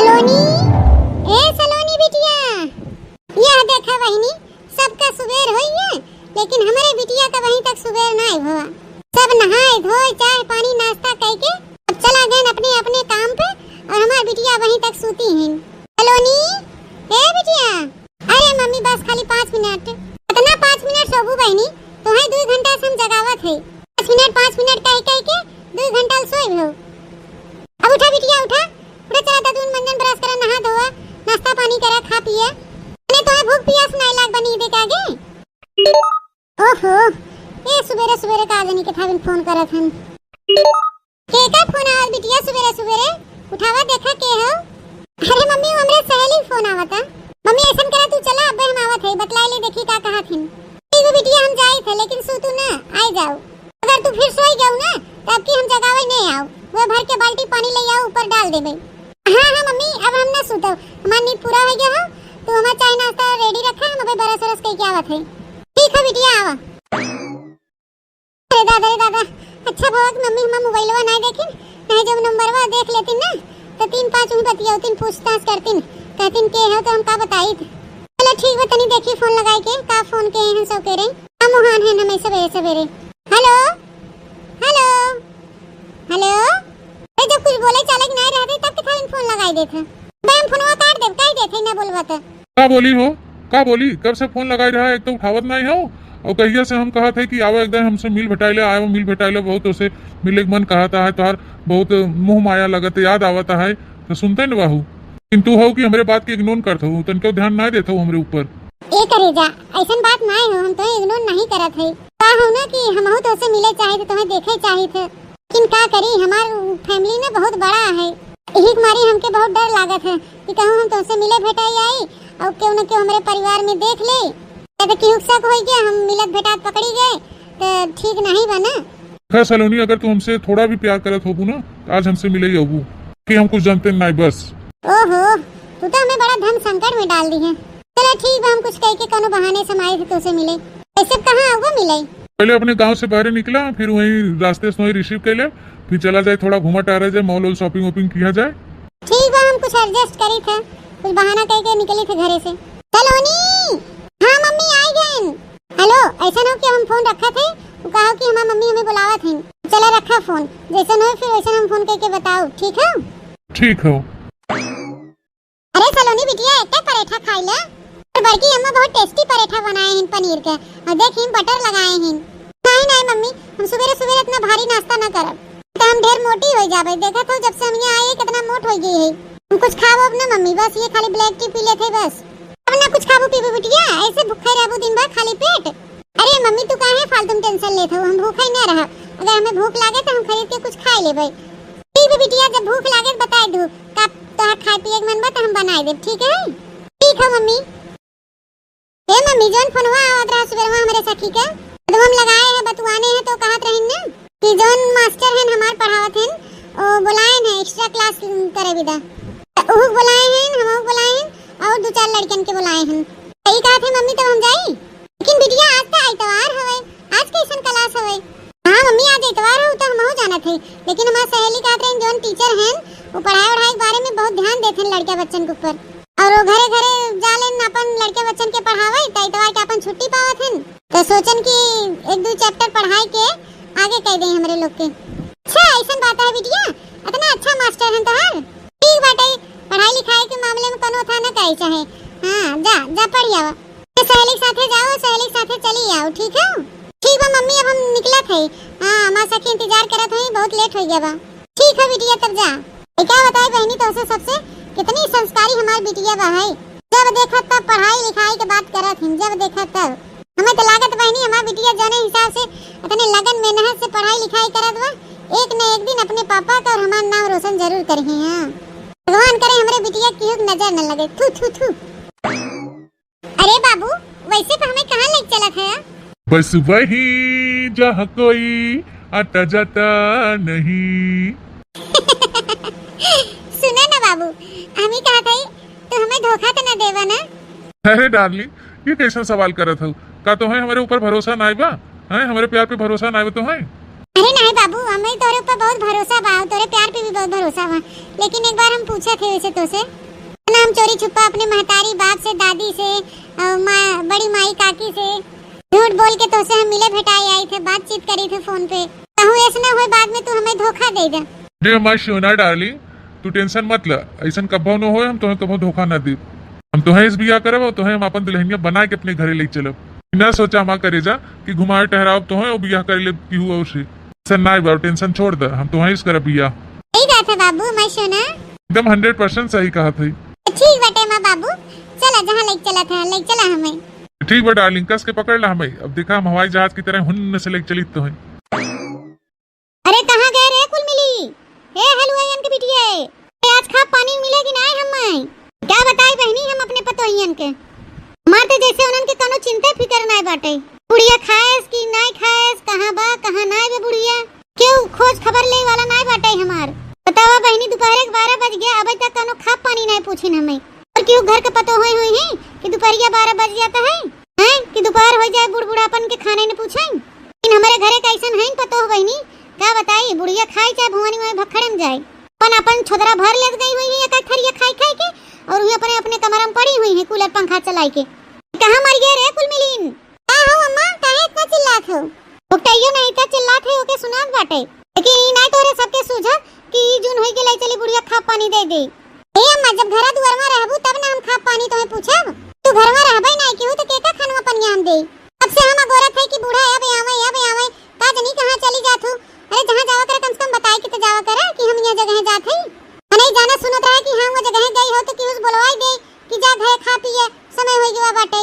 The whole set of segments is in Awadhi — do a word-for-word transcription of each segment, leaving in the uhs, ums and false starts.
सलोनी, ए सलोनी बिटिया, यह देखा बहिनी, सबका सुबेर होई है, लेकिन हमरे बिटिया का अबहीं तक सुबेर नाई भवा। सब नहाए धोए, चाय पानी नाश्ता कइके अब चला गएन अपने अपने काम पे, और हमार बिटिया अबहीं तक सूती हिन। सलोनी, ए बिटिया, अरे मम्मी, बस खाली पाँच मिनट। कितना पाँच मिनट सोबू बहिनी? तोहे दुइ घंटा से हम जगावत है। पाँच मिनट, पाँच मिनट कह कह के दुइ घंटा सोए हो। अब उठा बिटिया, उठा, उठा, चला दादू, मंजन brush करा, नहा धोआ, नाश्ता पानी करा, खा पिया। अरे तोहे भूख पियास नाई लाग बनी दे का गे? ओहो, ए सुबेरे सुबेरे का जनी के थाविन फोन करत हन। केकर फोन आवत बिटिया सुबेरे सुबेरे? उठावा देखा के हो। अरे मम्मी, वो हमरे सहेली के फोन आवता। मम्मी ऐसन करा, तू चला, अबे हम आवत है, बतलाई ले देखी का कहत हिन। ठीक है बिटिया, हम जाई थे, लेकिन सू तू ना, आई जाओ। अगर तू फिर सोई गऊ ना, तो अब की हम जगावे नहीं आओ। वो भर के बाल्टी पानी ले आओ, ऊपर डाल देबे। हाँ हाँ मम्मी, अब हम ना सूतब, हमार नींद पूरा हो गया हो। तू हमार चाय नाश्ता ready रखा, हम अबे brush व्रश कइके आवत है। ठीक है बिटिया, आवा। अरे दादा रे दादा, अच्छा भवा कि मम्मी हमार मोबाइलवा नाई देखिन, नहीं जब नंबरवा देख लेतिन ना, तो तीन पाँच उही बतियौतिन, पूछताछ करतिन, कहतिन के हो तो हम का बताइत। चलो ठीक बा, तनी देखी फोन लगाई के, का फोन के हैं सब के रे, हम उहान हैं हमें सबेरे सबेरे। Hello, hello, hello. ए, जब कुछ बोले चाले के नाई रहते तब के थाविन फोन लगाई देत है। बे हम फोनवा काट देब, कह देत है ना बोलबा त। का बोली हो? का बोली? कब से फोन लगाई रहा, एक तो उठावत नाई हो, और कहिया से हम कहत है कि आवा एक दिन हमसे मिल भेटाइले, आवा मिल भेटाइले, बहुत तोसे मिले के मन कहत है, तोहार बहुत मोह माया लगत, याद आवत है, तो सुनते न बाहू। किंतु हो कि हमरे बात के ignore करत हो, तनको ध्यान नाई देत हो हमरे ऊपर। ए करेजा, ऐसन बात नाई हो, हम तोहे ignore नहीं करत है। का हो ना कि हमहू तोसे मिले चाहित, तोहे देखे चाहित है। लेकिन का करी, हमार family ना बहुत बड़ा है, यही के मारी हमके बहुत डर लागत है कि कहूँ हम तोसे मिले भेटाई आई और केहू न केहू हमरे परिवार में देख ले, या तो केहू के शक होई गया, हम मिलत भेटात पकड़ी गए, तो ठीक नहीं बा ना। खैर सलोनी, अगर तू हमसे थोड़ा भी प्यार करत होबू ना, तो आज हमसे मिले ही होबू कि हम कुछ जानते नहीं बस। ओहो, तू तो हमें बड़ा धन संकट में डाल दी है। चलो ठीक बा, हम कुछ कह के कोनो बहाने से हम आई थे तोसे मिले। ऐसे कहाँ आऊगा मिले? पहले अपने गांव से बाहर निकला, फिर वहीं रास्ते से वहीं receive कर ले, फिर चला जाए, थोड़ा घूमा टहरा जाए, mall वॉल shopping वॉपिंग किया जाए। ठीक बा, हम कुछ adjust करी थे, कुछ बहाना कह के निकली थे घरे से। सलोनी, हाँ मम्मी, आई गए। हेलो, ऐसा ना हो कि हम फोन रखा थे, वो कहा कि हमार मम्मी हमें बुलावत हैं। चला रखा फोन, जैसन हो फिर वैसन हम फोन करके बताओ, ठीक है? ठीक हो। अरे सलोनी बिटिया, एक परेठा खाई ले। और बड़की अम्मा बहुत tasty परेठा बनाए हैं पनीर के, और देख हिम butter लगाए हैं। नहीं नहीं मम्मी, हम सुबेरे सुबेरे इतना भारी नाश्ता ना करब, तो हम ढेर मोटी हो जाबे। देखत हो जब से हम यहाँ आए कितना मोट हो गई है। हम कुछ खाबो अब ना मम्मी, बस ये खाली black tea पी लेते बस। अब ना कुछ खाबू पीबू बिटिया, ऐसे भूखे रहबू दिन भर खाली पेट। अरे मम्मी, तू काहे फालतू में tension लेत हो, हम भूखा ही ना रहब। अगर हमें भूख लागे तो हम खरीद के कुछ खाए लेबे। ठीक बा बिटिया, जब भूख लागे तो बताए दू, का तोहार खाए पिए के मन बा तो हम बनाए देब, ठीक है? ठीक है मम्मी। ए मम्मी, जौन फोनवा आवत रहा सुबेरवा हमरे सखी के, जब हम लगाए हैं, बतुआने हैं, तो कहत रहिन ना कि जौन मास्टर हैं हमार पढ़ावत हैं, वो बुलाए हैं extra class करे बिदा। तो उहू बुलाए हैं, हमहू बुलाए हैं, और दो चार लड़कन के बुलाए हैं। तो ई कहत है मम्मी, तब हम जाई? लेकिन बिटिया, आज तो इतवार हवे, आज कैसन class हवे? हाँ मम्मी, आज इतवार हो तो हमहू जानत है, लेकिन हमार सहेली कहत रही जौन teacher हैं, वो पढ़ाई वढ़ाई के बारे में बहुत ध्यान देत हैं लड़का बच्चन के ऊपर। और वो घरे घरे जालेन अपन लड़के बच्चन के पढ़ावे, त इतवार के अपन छुट्टी पावत हन, त सोचन कि एक दो chapter पढ़ाई के आगे कह दे हमरे लोग के। अच्छा, ऐसन बात है बिटिया, इतना अच्छा मास्टर हन तोहार। ठीक बाटे, पढ़ाई लिखाई के मामले में कोनो था न कहे चाहे। हाँ, जा, जा पढ़ आवा। तो सहेली के साथे जाओ, सहेली के साथे चली आओ, ठीक है? ठीक बा मम्मी, अब हम निकलत है। हाँ, हमार सखी इंतजार करत है, बहुत late हो गया बा। ठीक है बिटिया, तब जा। ए, का बताई बहनी, तोहसे सबसे कितनी संस्कारी हमार बिटिया बा है। जब देखा तब पढ़ाई लिखाई के बात करत हिन, जब देखा तब। हमें तो लागत बहनी, हमार बिटिया जौने हिसाब से इतने लगन मेहनत से पढ़ाई लिखाई करत बा, एक न एक दिन अपने पापा का और हमार नाम रोशन जरूर करिहे। हाँ, भगवान करे हमरे बिटिया की नजर न लगे। थू थू थू। अरे बाबू, वैसे तो हमें कहाँ लेके चलत है? बस वही जहाँ कोई आता जाता नहीं। सुना ना बाबू, हम ही कहा था, तू हमें धोखा तो ना देवा ना? अरे darling, ये कैसन सवाल करत हो? का तोहे हमरे ऊपर भरोसा नाई बा? हैं, हमरे प्यार पे भरोसा नाई बा तोहे? अरे नाही बाबू, हमें तोरे ऊपर बहुत भरोसा बा, तोरे प्यार पे भी बहुत भरोसा बा, लेकिन एक बार हम पूछत है वैसे तोसे ना, हम चोरी छुपा अपने महतारी बाप से, दादी से, अ, माँ, बड़ी माई काकी से झूठ बोल के तोसे हम मिले भेटाए आई थे, बातचीत करी थे फोन पे। कहूँ ऐसे ना होए बाद में तू हमें धोखा दे दे। अरे हमार सोना डार्लिंग, तू टेंशन मत ल, ऐसन कब्बो न होए, हम तोहे कब्बो धोखा ना देब। हम तोहे इस बियाह करब और तोहे हम अपन दुल्हनिया बना के अपने घरे ले चलब। ना सोचा हमार करेजा कि घुमाए टहराव तोहे और बियाह कर लेब केहू और से। ऐसन ना बा, टेंशन छोड़ दे, हम तोहे इस करब बियाह। सही बात है बाबू, हमार सोना। एकदम हंड्रेड परसेंट सही कहत है। ठीक बाटे माँ बाबू, चला जहाँ ले चलत है, ले चला हमें। ठीक बा डार्लिंग, कस के पकड़ ला हमें। अब देखा हम हवाई जहाज की तरह हुन्न से ले चलित तोहे। अरे कहाँ गए रे कुल मिली? हे हलवाइयन के बिटिया, ए आज खा पानी मिले कि नाय हम्मे? का बताई बहिनी हम अपने पतोहियन के? हमार तो जैसे उनन के कौनो चिंता फिकर नाय बाटे। बुढ़िया खाएस कि नाय खाएस, कहाँ बा, कहाँ नाय बा बुढ़िया, केहू खोज खबर ले वाला नाय बाटे हमार। बतावा बहिनी, दोपहरे के बारह बज गया, अबे तक कौनो खा पानी नाय पूछिन हमें। और केहू घर के पतोह होई हुई है कि दोपहरिया बारह बज जाता है? हैं कि दोपहर हो जाए, बूढ़ बुढ़ापन के खाने न पूछें। लेकिन हमारे घरे कैसन हैं पतोह बहिनी, का बताई, बुढ़िया खाए चाहे भवानी माई भखड़े में जाए, अपन अपन छोदरा भर लेत गई हुई है एक एक थरिया खाई खाई के, और वही अपने अपने कमरा में पड़ी हुई है कूलर पंखा चलाई के। कहाँ मर गए रे कुल मिलीन? का हो अम्मा, काहे इतना चिल्लात हो? भुगताइयो नहीं था, चिल्लात है ओके सुनात बाटे, लेकिन ई नहीं तोरे सबके सूझत कि ई जून होई के ले चली बुढ़िया खा पानी दे दे। ए अम्मा, जब घरा दुआर में रहबू तब ना हम खा पानी तोहे पूछब। तू घर में रहबे नाई केहू तो केका खानवा पनियान दे? अब से हम अगोरत है कि बूढ़ा अब आवे, अब आवे, का जनी कहाँ चली जात हो। अरे जहाँ जावा करे कम से कम बताए के तो जावा करे कि हम यह जगह जात है। नहीं जाना सुनत रहे कि हाँ वो जगह गई हो तो केहू से बोलवाई दे कि जा घरे खा पिए, समय हो गया बाटे।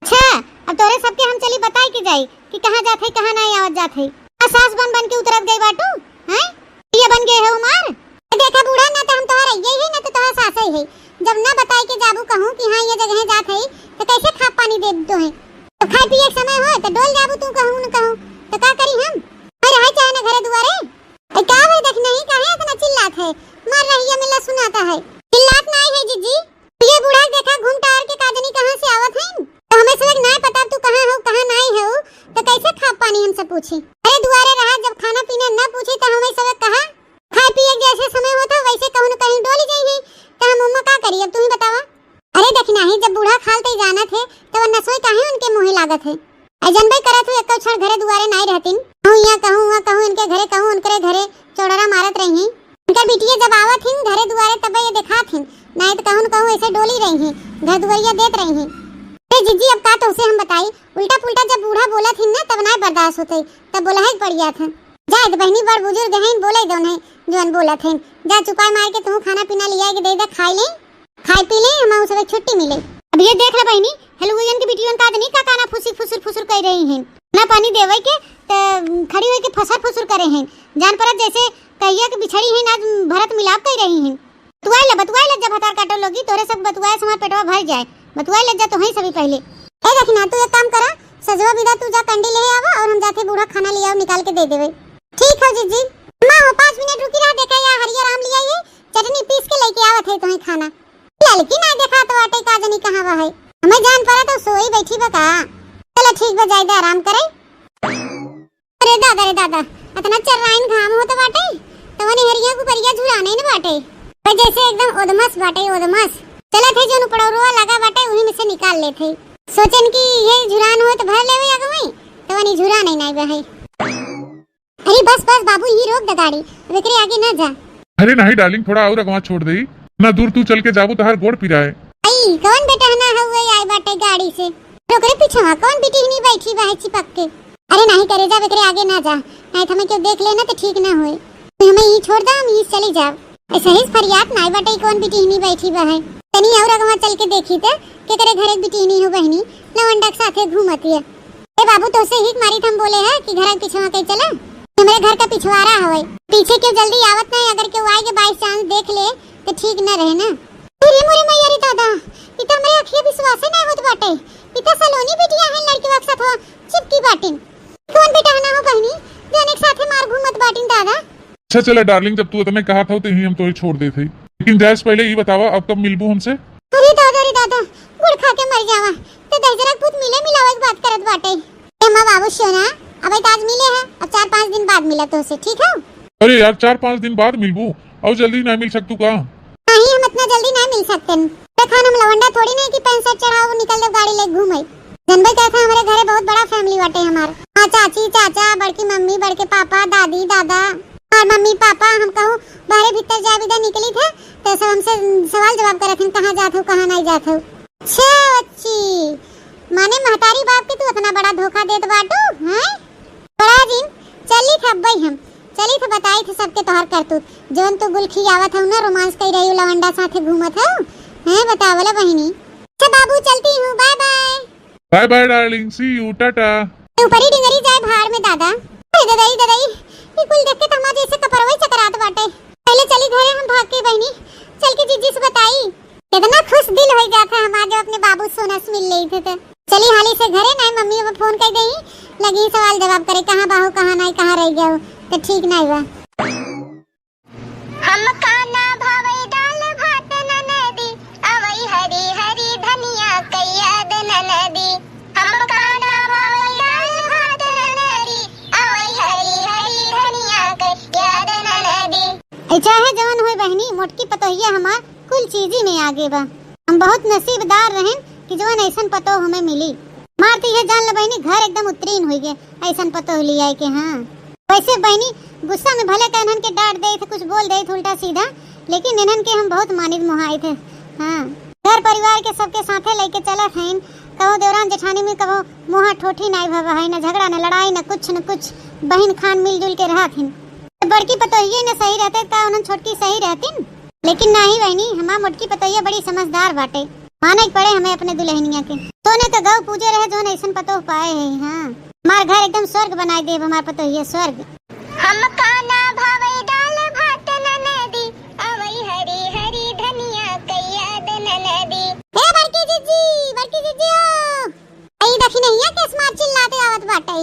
अच्छा, अब तोरे सबके हम चली बताए के जाई कि कहाँ जात है, कहाँ नाई आवत जात है। आ सास बन बन के उतरत गई बाटू, हैं? ये बन गए हो मार। ए, देखा बूढ़ा, ना तो हम तोहार अइये ही, ना तो तोहार सास ही है। जब ना बताई के जाबू कहूँ कि हाँ ये जगह जात है, तो कैसे खा पानी दे दो है? तो खाए पिए के समय हो तो डोल जाबू तू कहूँ न कहूँ, तो का करी हम? अरे है चाहे ना घरे दुआरे। ए, का भाई देख नहीं, काहे इतना चिल्लात है? मार रही है मिला सुनाता है। चिल्लात नहीं है जीजी, ये बूढ़ा देखा घूम टहर के का जनी कहाँ से आवत हईन। तो हमें सबक नाय पता तू कहाँ हो, कहाँ नाय हो, तो कैसे खा पानी हमसे पूछी? अरे दुआरे रहा, जब खाना पीना ना पूछी तो हमें सबक कहा? खाए पिए के जैसे समय होता वैसे कहूँ न कहीं डोली जाई है, तो हम उम्मा का करी? अब तू ही बतावा। अरे देखी नाही, जब बूढ़ा खाल ते जाना थे तो वो नसोई काहे उनके मुँहे लागत है? अ जनबे करत हूँ, एको क्षण घरे दुआरे नाई रहतिन। कहूँ यहाँ कहूँ, वहाँ कहूँ, इनके घरे कहूँ, उनकरे घरे चौड़रा मारत रही हैं। इनकर बिटिया जब आवत हिन घरे दुआरे, तब ये देखात हिन, नाई तो कहूँ न कहूँ ऐसे डोली रही हैं, घर दुआरिया देत रही हैं। अरे जीजी, अब का तोसे हम बताई, उल्टा पुल्टा जब बूढ़ा बोलत हिन ना, तब नाई बर्दाश्त होते, तब बोला है पड़ जात है। जा, तो बहनी बड़ बुजुर्ग हैं, बोले दो नहीं, जोन बोलत हैं। जा, चुपाई मार के तू खाना पीना लिया के दे दे, खाई ले। खाए पी ले, हम सबके छुट्टी मिले। अब ये देख ले बहिनी, हेलुगन के बिटियन का आदमी का काना फुसी फुसुर फुसुर कर रही हैं। ना पानी देवे के, त खड़ी होई के फसर फुसुर करे हैं। जान परत जैसे कहिया के बिछड़ी हैं, आज भरत मिलाप कर रही हैं। बतुआए ले, बतुआए ले, जब हतार काटो लोगी, तोरे सब बतुआए से हमार पेटवा भर जाए। बतुआए ले जा तो वहीं सभी पहले। ए दखिना, तू एक काम करा, सजवा बिदा तू जा कंडी ले आवा और हम जाके बूढ़ा खाना ले आओ, निकाल के दे देवे। ठीक हो जीजी। अम्मा हो, पाँच मिनट रुकी रहा, देखा या हरियर आम ले आई है, चटनी पीस के लेके आवत है तुम्हें खाना। ललकी ना देखा तो आटे का जनी कहाँ बा है। हमें जान पड़ा तो सोई बैठी बा का। चलो ठीक बा, जाए दे आराम करे। अरे दादा रे दादा, इतना चर्राइन घाम होत बाटे, तवनी हरिया गुबरिया झुरा नहीं न बाटे। पर जैसे एकदम ओदमस बाटे, ओदमस। चलत है जोन पड़ौरुआ लगा बाटे, वही में से निकाल लेत है। सोचन कि ये झुरान हो तो भर लेवे अगवे, तवनी झुरा नहीं नाई बा है। अरे बस, बस बाबू, यहीं रोक दे गाड़ी, अब एकरे आगे ना जा। अरे नहीं डार्लिंग, थोड़ा और अगवा छोड़ दे। ना दूर तू चल के जाबू, तहार गोड़ पिराए। आई, कौन बेटहना हउए आए बाटे गाड़ी से? ओकरे पीछे कौन बिटिहनी बैठी बा है चिपक के? अरे नहीं करे जा, एकरे आगे ना जा, नहीं तो हमें क्यों देख लेना तो ठीक ना होए। तू हमें यहीं छोड़ दे, हम यहीं चली जाब। ऐसे ही फरियाद नाई बाटे, कौन बिटिहनी बैठी बा है। तनी और अगवा चल के देखी त, केकरे घरे बिटिहनी हो बहिनी, लवंडा के साथे घूमत है। ए बाबू, तोसे हिक मारी त हम बोले है कि घर के पीछवा कहीं चला, हमरे घर का पिछवारा हवे। पीछे क्यों जल्दी आवत नहीं, अगर क्यों आए के by chance देख ले तो ठीक न रहे ना। अरे मोरे मैया रे दादा, ई त हमरे अखिया विश्वासे ना होत बाटे। ई त सलोनी बिटिया है, लड़की के साथ चिपकी बाटिन। कौन बेटहना हो बहिनी, जौन एक साथे मार घूमत बाटिन दादा? अच्छा चला डार्लिंग, जब तू इतने कहा था तो यहीं हम तोहे छोड़ देत हई, लेकिन जाए से पहले ई बतावा, अब कब मिलबू हमसे? अरे दादा रे दादा, गुड़ खा के मर जावा, तो दहिजरा के पूत मिले मिलावे के बात करत बाटे। ए माँ बाबू सोना, अबे तो आज मिले हैं, अब चार पाँच दिन बाद मिला तोसे, ठीक है? अरे यार, चार पाँच दिन बाद मिलबू, और जल्दी ना मिल सकतू का? नहीं, हम इतना जल्दी ना मिल सकते। देखा, हम लवंडा थोड़ी नहीं कि पैंट शर्ट चढ़ाओ, निकल जाओ गाड़ी लेके घूमे। जनबे करत है, हमारे घरे बहुत बड़ा फैमिली बाटे हमार। हाँ, चाची, चाचा, बड़की मम्मी, बड़के पापा, दादी, दादा, और मम्मी, पापा, हम कहूँ बाहरे भीतर जाए बिदा निकली थे, तो सब हमसे सवाल जवाब करत हैं, कहाँ जात हो, कहाँ नहीं जात हो। अच्छा, बच्ची, माने महतारी बाप के तू इतना बड़ा धोखा देत बाटू, हैं? बड़ा दिन, चली थे अब्बई हम, चली थे बताई थे सबके तोहर करतूत, जौन तू गुल खियावत हऊ ना, रोमांस कई रही लवंडा साथे घूमत हऊ, हैं? बतावला बहिनी। अच्छा बाबू, चलती हूँ, bye bye. Bye bye darling, see you, tata. ऊपरी डिंगरी जाए भाड़ में दादा। अरे ददई, ददई, ई कुल देख के तो हमार जैसे कपरवई चकरात बाटे। पहले चली घरे हम भाग के बहिनी, चल के जीजी से बताई। कितना खुश दिल हो जात है हमार जब अपने बाबू सोना से मिल लेई थे तो। चली हाली से घरे, नाई मम्मी अब फोन कर देई, लगी सवाल जवाब करे, कहाँ बाहू, कहाँ नाई, कहाँ रह गया हो, तो ठीक नाई बा। हमका ना भावे दाल भात ननदी, अवई हरी हरी धनिया के याद ननदी। हमका ना भावे दाल भात ननदी, अवई हरी हरी धनिया के याद ननदी। ए, चाहे जवन होई बहिनी, मोटकी पतोहिया हमार कुल चीजी में आगे बा। हम बहुत नसीबदार रहन कि जवन ऐसन पतोह हमें मिली। मार तो ये जान ले बहिनी, घर एकदम उत्तीर्ण होई गए, ऐसन पतोह ले आए के। हाँ, वैसे बहिनी, गुस्सा में भले का इन्हन के डांट देई थे, कुछ बोल देई थे उल्टा सीधा, लेकिन इन्हन के हम बहुत मानित मोहाई थे। हाँ, घर परिवार के सबके साथे लेके चलत हईन। कबो देवरान जेठानी में कबो मोहा ठोठी नाई भवा है, न झगड़ा, न लड़ाई, न कुछ, न कुछ। बहिन खान मिलजुल के रहत हईन। तो बड़की पतोहिए न सही रहते का उन्हन छोटकी सही रहतीन? लेकिन नाही बहिनी, हमार मोटकी पतोहिया बड़ी समझदार बाटे। माने के पड़े हमें अपने दुल्हनिया के। सोने का गऊ पूजे रहे, जौन ऐसन पतोह पाए है। हाँ, हमार घर एकदम स्वर्ग बनाए देब हमार पतोहिया, स्वर्ग। हमका ना भावे दाल भात ननदी, अवई हरी हरी धनिया के याद ननदी। ए बड़की जीजी, बड़की जीजी ओ। ई दखिनहिया के स्मार्ट चिल्लाते आवत बाटे।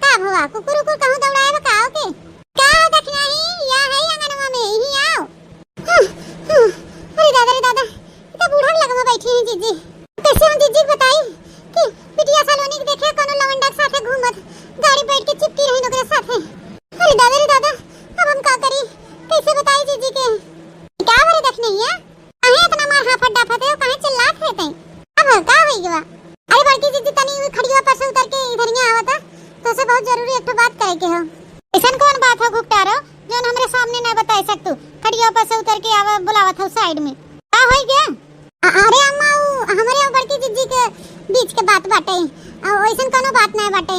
का भवा, कुकुर उकुर कहूँ दौड़ाए बा का ओके? का हो दखिनही, या है आंगनवा में, यहीं आओ। हाँ, हाँ, अरे दादा रे दादा, ई तो बूढ़ा के लगवा बैठी हैं जीजी। कैसे हम जीजी के बताई कि बिटिया सलोनी के देखे कोनो लवंडा के साथे घूमत, गाड़ी बैठ के चिपकी रही ओकरे साथे। अरे दादा रे दादा, अब हम का करी, कैसे बताई जीजी के? का भरे दखिनहिया? काहे इतना मार हाफत डाफत है, काहे चिल्लात है तैं? अब का होई गवा? अरे बड़की जीजी, तनी उ खड़िया पर से उतर के इधरिया आवता, तोसे बहुत जरूरी एक ठो बात करे के हो। ऐसन कौन बात हो घुघटारो, जौन हमरे सामने ना बताई सकतू? खड़िया पर से उतर के आवा, बुलावत हो साइड में। का होई गया? अ-, अरे अम्मा, उ हमरे और बड़की जीजी के बीच के बात बाटे, अ, वैसन कोनो बात ना बाटे।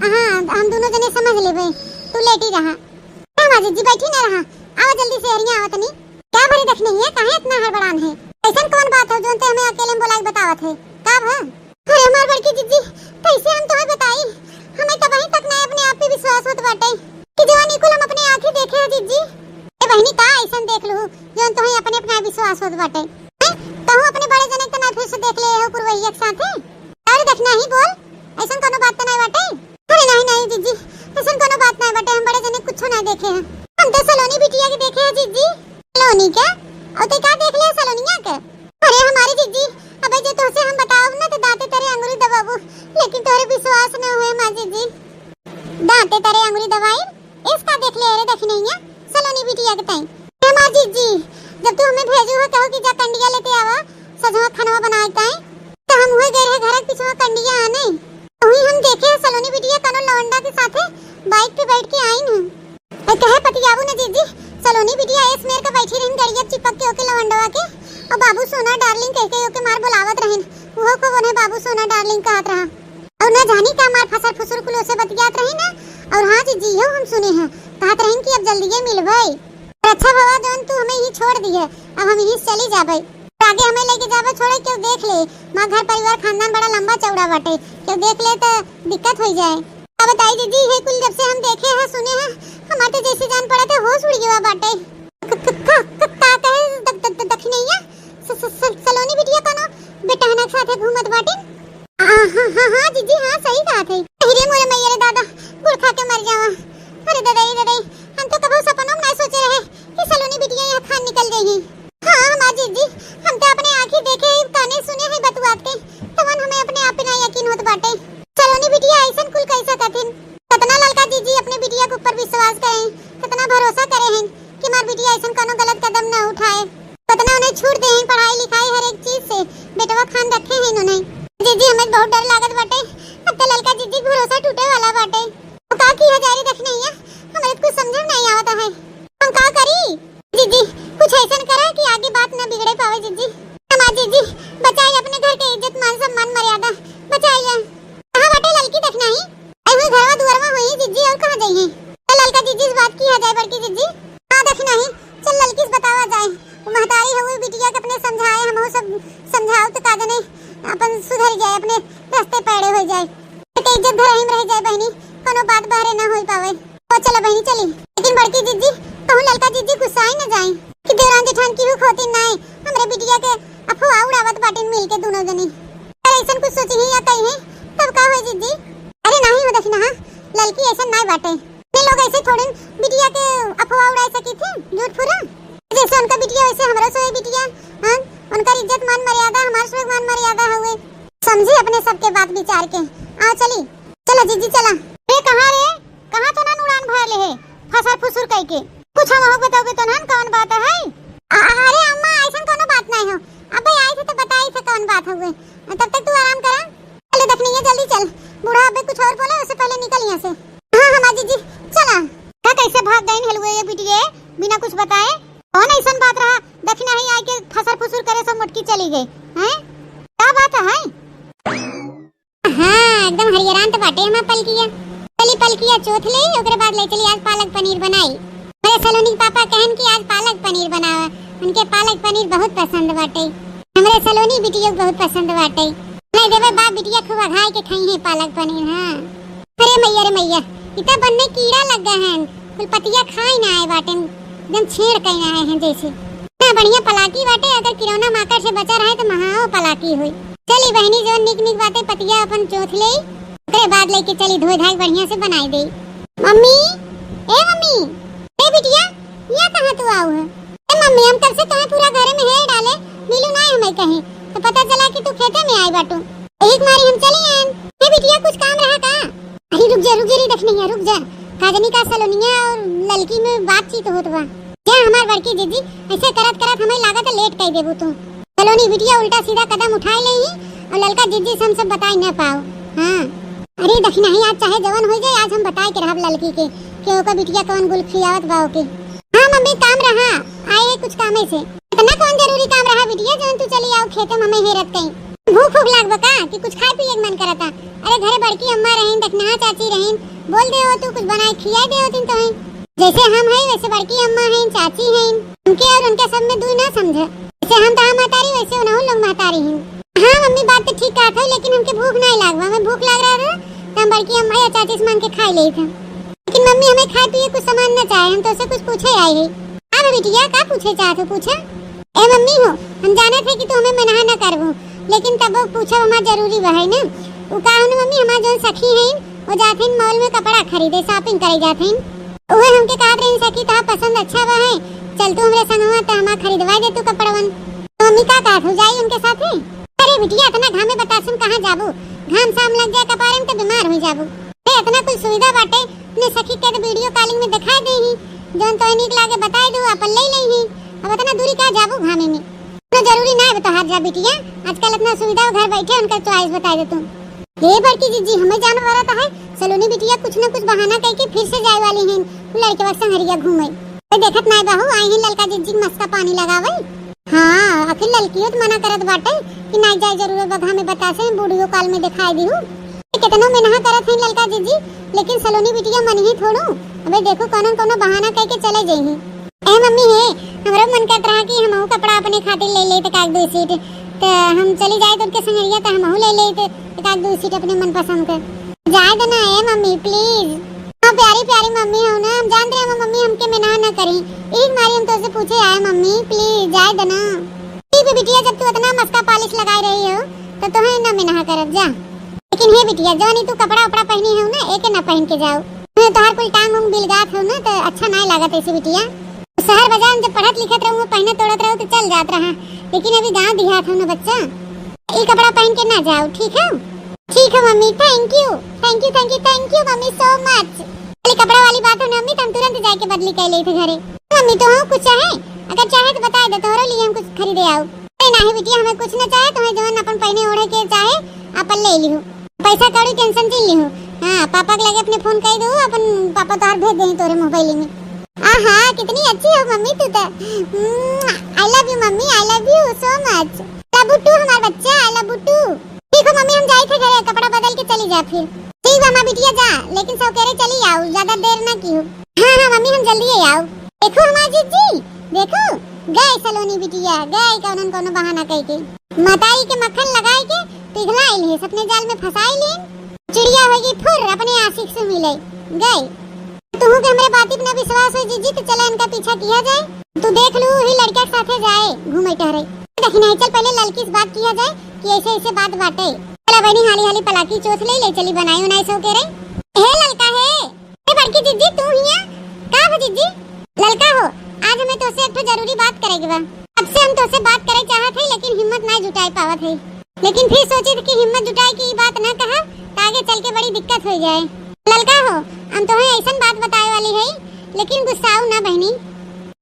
हाँ, हम दोनों जने समझ लेबे, तू लेटी रहा। ए माँ जीजी, बैठी ना रहा, आवा जल्दी से, एहरिया आवा तनी। का भरी दखिनहिया, काहे इतना हड़बड़ान है? ऐसन कौन बात हो जौन ते हमें अकेले में बोलाई बतावत है? का भा? अरे हमार बड़की जीजी, कैसे हम तोहे बताई? हमें तबही तक ना अपने आप पे विश्वास होत बाटे कि जवानी कुल हम अपने आँखी देखे हैं जीजी। ए बहिनी, का ऐसन देख लू जौन तोहे अपने अपना विश्वास होत बाटे? हैं? कहूँ अपने बड़े जने के ना फिर से देख ले हो पुरवैया के साथे? अरे दखिनही बोल, ऐसन कोनो बात तो नहीं बाटे? अरे नहीं, नहीं जीजी, ऐसन कोनो बात नहीं बाटे, हम बड़े जने कुछो नहीं देखे हैं। हम तो सलोनी बिटिया के देखे हैं जीजी। सलोनी के? और ते का देख ले सलोनिया के? अरे हमारी जीजी, अबे जे तोहसे हम बताओ ना तो दांते तरे अंगुरी दबाबू, लेकिन तोहरे विश्वास न हुए माँ जीजी। दांते तरे अंगुरी दबाई, इसका देख ले रे दखिनहिया, सलोनी बिटिया के ताई। ए हमार जीजी, जब तू हमें भेजू हो कहो कि जा कंडिया लेते आवा, सजवा खनवा बनाए ताई, तो हम हुए गए रहे घर के पीछे कंडिया आने। वही हम देखे हैं सलोनी बिटिया कनो लवंडा के साथे बाइक पे बैठ के आइन है। ए, कहे पतियाबू न जीजी, सलोनी बिटिया एस मेर के बैठी रहिन गड़िया चिपक के ओके लवंडवा के, और बाबू सोना डार्लिंग कह के ओके मार बुलावत रहिन। वो को उन्हें बाबू सोना डार्लिंग कहत रहा। और ना जानी का मार फसर फुसर कुल ओसे बतियात रही ना। और हाँ जीजी, यो हम सुने हैं, कहत रहिन कि अब जल्दी ये मिलबे। और अच्छा भवा जौन तू हमें यहीं छोड़ दिए, अब हम यहीं से चली जाबे। आगे हमें लेके जाबे छोड़े, क्यों देख ले, माँ घर परिवार खानदान बड़ा लंबा चौड़ा बाटे, क्यों देख ले तो दिक्कत हो जाए। अब बताई जीजी, ये कुल जब से हम देखे हैं, सुने हैं, हमारे तो जैसे जान पड़ा थे, होश उड़ गया बाटे। क-, क-, क-, क-, का कहे द-, द-, द-, दखिनैया? स-, स-, स-, सलोनी बिटिया कोनो बेटहना के साथे घूमत बाटे? हाँ, हाँ, हाँ, हाँ, जीजी, हाँ, सही कहा थे। अरे मोरे मैया रे दादा, गुड़ खा के मर जावा। अरे ददई, ददई, हम तो कबो सपनों में नहीं सोचे रहे कि सलोनी बिटिया यहाँ खान निकल गई है। हाँ, हमार जीजी, हम तो अपने आँखी देखे ही, काने सुने ही बतुआत के, तवन हमें अपने आप पे ना यकीन होत बाटे। सलोनी बिटिया ऐसन कुल कैसा कथिन? कतना बिटिया के अपने समझाए, हमहू सब समझाओ तो का जाने अपन सुधर जाए, अपने रास्ते पैड़े हो जाए। के इज्जत घर ही में रह जाए बहिनी, कोनो बात बहरे ना होई पावे। ओ चला बहिनी चली। लेकिन बड़की जिज्जी, कहूँ ललका जिज्जी गुस्साई न जाई कि देवरान जेठान की हुक होती नाई, हमरे बिटिया के अफवाह उड़ावत बाटिन मिल के दोनों जनी। अरे ऐसन कुछ सोची ही या कही है, तब का होई जिज्जी? अरे नाही हो दखिनहा, ललकी ऐसन नाई बाटे। ने लोग ऐसे थोड़े बिटिया के अफवाह उड़ाई सकी थी, झूठ फूरा। जैसे उनका बिटिया वैसे हमरो सोए बिटिया, हाँ? उनकर इज्जत मान मर्यादा, हमार सोए मान मर्यादा हुए। समझी अपने सबके बात विचार के। आओ चली। चला जिज्जी चला। ए कहाँ रे? कहाँ तो ना उड़ान भर ले है? फसर फुसुर कह के। कुछ हम हो बताओगे तो ना कौन बात है? अ-, अरे अम्मा ऐसन कोनो बात नहीं हो। अब भाई आई थे तो बताई थे कौन बात हुए। तब तक तू आराम करा। चले दखिनैया जल्दी चल। बूढ़ा अबे कुछ और बोले उससे पहले निकल यहाँ से। हाँ हाँ माँ जिज्जी चला। का कैसे भाग गई हलुए ये बिटिया बिना कुछ बताए? कौन ऐसन बात रहा? दखिनही आके फसर फुसुर करे सब मोटकी चली गई। हैं? का बात है? हाँ, एकदम हरियरान तो बाटे हमार पलकिया। चली पलकिया चोथ ले, ओकरे बाद ले चली आज पालक पनीर बनाई। मेरे सलोनी के पापा कहन कि आज पालक पनीर बनावा, उनके पालक पनीर बहुत पसंद बाटे। हमरे सलोनी बिटिया के बहुत पसंद बाटे। नहीं देवे बाप बिटिया खूब अघाई के खाई है पालक पनीर। हाँ। अरे मैया रे मैया, इतना बनने कीड़ा लग गए हैं, कुल पतिया खाई ना आए बाटे, एकदम छेड़ कहीं आए हैं जैसे। इतना बढ़िया पलाकी बाटे, अगर किरौना माकड़ से बचा रहे तो महाओ पलाकी हुई। चली बहिनी, जवन निक निक बाटे पतिया अपन चोथ ले, ओकरे बाद लेके चली धोए धाए बढ़िया से बनाई दे। मम्मी, ए मम्मी, ए बिटिया, यहाँ कहाँ तू आऊ है? ए मम्मी, हम कब से तुम्हें पूरा घरे में हेर डाले, मिलू ना हमें कहीं, तो पता चला कि तू खेते में आई बाटू। एक मारी हम चली आएन। ए बिटिया, कुछ काम रहा का? अरे रुक जा, रुक जा रे दखिनैया, रुक जा। काजनी का सलोनिया और ललकी में बातचीत होत बा। क्या हमार बड़की जिज्जी ऐसे करत करत हमें लागत है लेट कर देबू तू। सलोनी बिटिया उल्टा सीधा कदम उठाए ले ही और ललका जिज्जी से हम सब बताई न पाओ। हाँ। अरे दखिनही आज चाहे जवन हो जाए, आज हम बताए के रहब ललकी के कि ओकर बिटिया कौन गुल खियावत बा ओके। हाँ मम्मी, काम रहा, आए कुछ कामे से। इतना कौन जरूरी काम रहा बिटिया, जवन तू चली आओ खेते में हमें हेरत कहीं? भूख भूख लाग बा का कि कुछ खाए पिए के मन करता? अरे घरे बड़की अम्मा रहीन, दखिनहा चाची रहीन, बोल दे हो तू कुछ बनाए खियाए दे होतीन तोहे। जैसे हम हैं वैसे बड़की अम्मा हैं, चाची हैं, उनके और उनके सब में दुई ना समझे। जैसे हम तो महतारी वैसे उनहु लोग महतारी हैं। हाँ मम्मी, बात तो ठीक कहत है, लेकिन हमके भूख नहीं लाग बा, हमें भूख लाग रहा था तो हम बड़की अम्मा या चाची से मांग के खा ले थे। लेकिन मम्मी, हमें खाए पिए कुछ सामान न चाहे, हम तोसे कुछ पूछे आई है। हाँ बिटिया, का पूछे चाहत हो, पूछा। ए मम्मी हो, हम जानत है कि तू हमें मना न करबू, लेकिन तबो पूछब हमार जरूरी बा है ना। उ का है ना मम्मी, हमार जौन सखी है, वो जात हैं मॉल में कपड़ा खरीदे, shopping करे जात हैं। उहे हमके कहत रही सखी, तोहार पसंद अच्छा बा है, चल तू हमरे संगवा त हमार खरीदवा दे तू कपड़वन। तो मम्मी का कहत हो, जाई उनके साथे? अरे बिटिया, इतना घामे बतासे में कहाँ जाबू? घाम साम लग जाए कपारे में तो बीमार हो जाबू। अरे इतना कुछ सुविधा बाटे, अपने सखी के तो video calling में दिखाई दे ही, जौन तोहे नीक लागे बताई दू, अपन ले ले ही। अब इतना दूरी का जाबू घामे में? इतना जरूरी ना है तोहार जा बिटिया, आजकल इतना सुविधा हो घर बैठे, उनका choice बताई दे तू। हे बड़की जिज्जी, हमें जान पड़त है, सलोनी बिटिया कुछ न कुछ बहाना करके फिर से जाए वाली हैं लड़के बस संगरिया घूमे। तो देखत नाय बहू, आई हैं ललका जिज्जी के मस्का पानी लगावे। हाँ, आखिर ललकियो तो मना करत बाटे कि नाय जाए जरूरत बा, घामे बतासे में video call में दिखाई दिहू। कितनो मेनहा करत हैं ललका जिज्जी, लेकिन सलोनी बिटिया मन ही थोड़ू। अबे देखो कौनो न कौनो बहाना करके चले जइहीं। ए मम्मी हे, हमरो मन करत रहा कि हमहू कपड़ा अपने खातिर ले लेत एक आध दुई set, त हम चली जाइत उनके संगरिया त हमहू ले लेत एक आध दुई set अपने मनपसंद के। जाए दे ना ए मम्मी, please। हाँ प्यारी प्यारी मम्मी हो ना, हम जानत रहे हम मम्मी हमके मना ना करी, एक मारी हम तोसे पूछे आए मम्मी, please जाए दे ना। ठीक है बिटिया, जब तू इतना मस्का polish लगाए रही हो तो तोहे ना मना करब जा। लेकिन हे बिटिया, जौन ई तू कपड़ा उपड़ा पहनी हो ना, एके ना पहन के जाओ। मैं तोहार कुल टांग उंग बिलगात हो ना, तो अच्छा नाय लागत ऐसे बिटिया। शहर बाजार में जब पढ़त लिखत रहू, पहनत ओढ़त रहू तो चल जात रहा, लेकिन अभी गाँव देहात हो ना बच्चा, ई कपड़ा पहन के ना जाओ, ठीक है? ठीक है mummy, thank you, thank you, thank you, thank you mummy, so much। खाली कपड़ा वाली बात हो ना मम्मी, तो हम तुरंत जाके बदली कर लेते घरे। मम्मी तो हो कुछ चाहे, अगर चाहे तो बता दे, तोहरे लिए हम कुछ खरीदे आओ। अरे नाही बिटिया, हमें कुछ ना चाहे, तुम्हें जवन अपन पहने ओढ़े के चाहे अपन ले लिहू। पैसा कौड़ी tension जिन लिहू। हाँ, पापा के लगे अपने phone कर दो, अपन पापा तोहार भेज देही तोरे mobile में। आहा, कितनी अच्छी हो मम्मी तू तो। I love you mummy, I love you so much। Love you too हमार बच्चा, I love you too। ठीक हो मम्मी, हम जाइत है घरे, कपड़ा बदल के चली जा फिर। ठीक बा हमार बिटिया, जा, लेकिन सौकेरे चली आओ, ज्यादा देर ना किहू। हाँ हाँ मम्मी, हम जल्दी ही आओ। देखो हमार जिज्जी, देखो गए सलोनी बिटिया, गए कौनो न कौनो बहाना कइ के। मतारी के मक्खन लगाइ के पिघलाइ लिहिस, अपने जाल में फँसाइ लिहिन। चिड़िया होइ गई फुर्र, अपने आशिक से मिले गए। तुहू के हमरे बाती पे ना विश्वास होइ जिज्जी, त चला इनका पीछा किया जाए। तू देख लू, ही लड़का के साथे जाए घूमे टहरे। देखी नहीं, चल पहले ललकी से बात किया जाए कि ऐसे ऐसे बात बाटे। चला बहिनी, हाली हाली पलाकी चोथ ले ले चली, बनाई उनाई सो के रे। हे ललका हे, ए बड़की जिज्जी, तू हिया? का हो जिज्जी? ललका हो, आज हमें तोसे एक ठो जरूरी बात करे के बा। अब से हम तोसे बात करे चाहत है, लेकिन हिम्मत ना जुटाए पावत है। लेकिन फिर सोचित कि हिम्मत जुटाए के ई बात ना कहब, त आगे चल के बड़ी दिक्कत होइ जाए। ललका हो, हम तोहे ऐसन बात बताए वाली है, लेकिन गुस्साऊ ना बहिनी।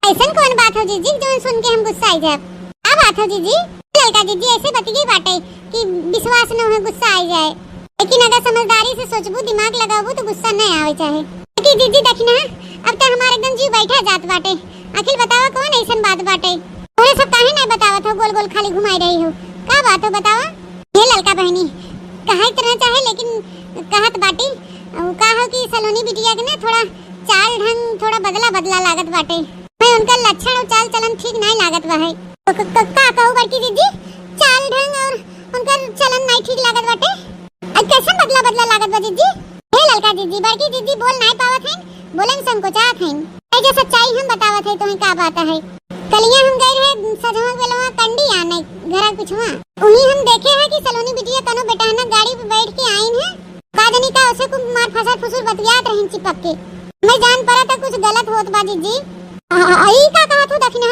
ऐसन कौन बात हो जिज्जी, जौन सुन के हम गुस्साई जाब? का बात हो जिज्जी? ललका जिज्जी, ऐसे बतिये बाटे कि विश्वास न होए, गुस्सा आइ जाए। लेकिन अगर समझदारी से सोचबू, दिमाग लगाबू, त गुस्सा न आवे चाहे। लेकिन जिज्जी, देखी ना, अब त हमार एकदम जीव बैठा जात बाटे। आखिर बतावा, कौन ऐसन बात बाटे? तोहरे सब काहे नहीं बतावत हो, गोल गोल खाली घुमाई रही हो, का बात हो बतावा? हे ललका बहिनी, कहा इतना चाहे, लेकिन कहत बाटी, उ का हो कि सलोनी बिटिया के ना थोड़ा चाल ढंग थोड़ा बदला बदला लागत बाटे। मैं उनका लक्षण और चाल चलन ठीक नहीं लागत बा है। क-, क-, क-, का कहू बड़की जिज्जी, चाल ढंग और उनकर चलन नहीं ठीक लागत बाटे। अब कैसन बदला बदला लागत बा जिज्जी? हे ललका जिज्जी, बड़की जिज्जी बोल नहीं पावत हैं, बोले में संकोचात हैं। ए जे सच्चाई हम बतावत है, तुम्हें का बात है? कलिया हम गए रहे सजवा बेलवा कंडी आने घरा पिछवा। उही हम देखे है कि सलोनी बिटिया कनो बेटहना गाड़ी पे बैठ के आइन है। का जानी का उसे कुमार फसर फुसुर बतियात रहिन चिपक के। मैं जान पड़ा था कुछ गलत होत बा जिज्जी। आ, आ, ई का कहत हो दखिना?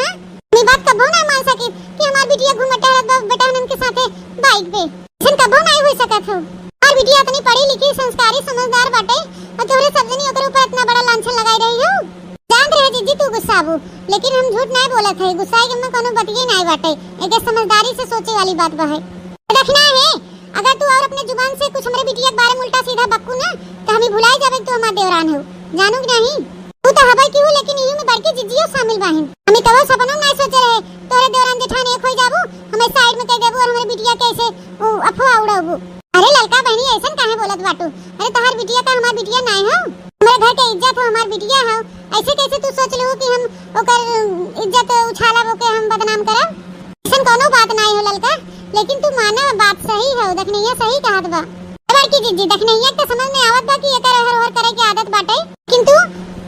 मैं बात कबो ना मान सकी कि हमार बिटिया घूमे टहरत बा बेटहनन के साथे बाइक पे। ऐसन कबो नहीं हो सकत हो। हमार बिटिया इतनी पढ़ी लिखी, संस्कारी, समझदार बाटे और तोहरे सब जनी ओकरे ऊपर इतना बड़ा लांछन लगाई रही हो। जान रहे जिज्जी तू गुस्साबू, लेकिन हम झूठ नहीं बोलत है। गुस्साए के में कोनो बतिये नहीं बाटे। एके समझदारी से सोचे वाली बात बा है। दखिना है, अगर तू और अपने जुबान से कुछ हमरे बिटिया के बारे में उल्टा सीधा बक्कू ना, तो हम ही भुलाई जाबे कि तू हमार देवरान हो। जानू कि नहीं? तू तो हबे की हो, लेकिन इही में बड़की जिज्जियो शामिल बाहिन। हम ही कबो सपनो नहीं सोचे रहे, तोरे देवरान जेठान एक हो जाबू, हमें साइड में कह देबू और हमरे बिटिया के ऐसे उ अफवाह उड़ाबू। अरे ललका बहिनी, ऐसन काहे बोलत बाटू? अरे तोहार बिटिया का हमार बिटिया नहीं हो? हमरे घर के इज्जत हो, हमार बिटिया हो। ऐसे कैसे तू सोच लू कि हम ओकर इज्जत उछालब, ओके हम बदनाम करब? ऐसन कोनो बात नाई हो ललका, लेकिन तू माना बात सही है, दखनैया सही कहत बा। ए बड़की जिज्जी, दखनैया के समझ में आवत बा कि एकर ओहर ओहर करे के आदत बाटे, किंतु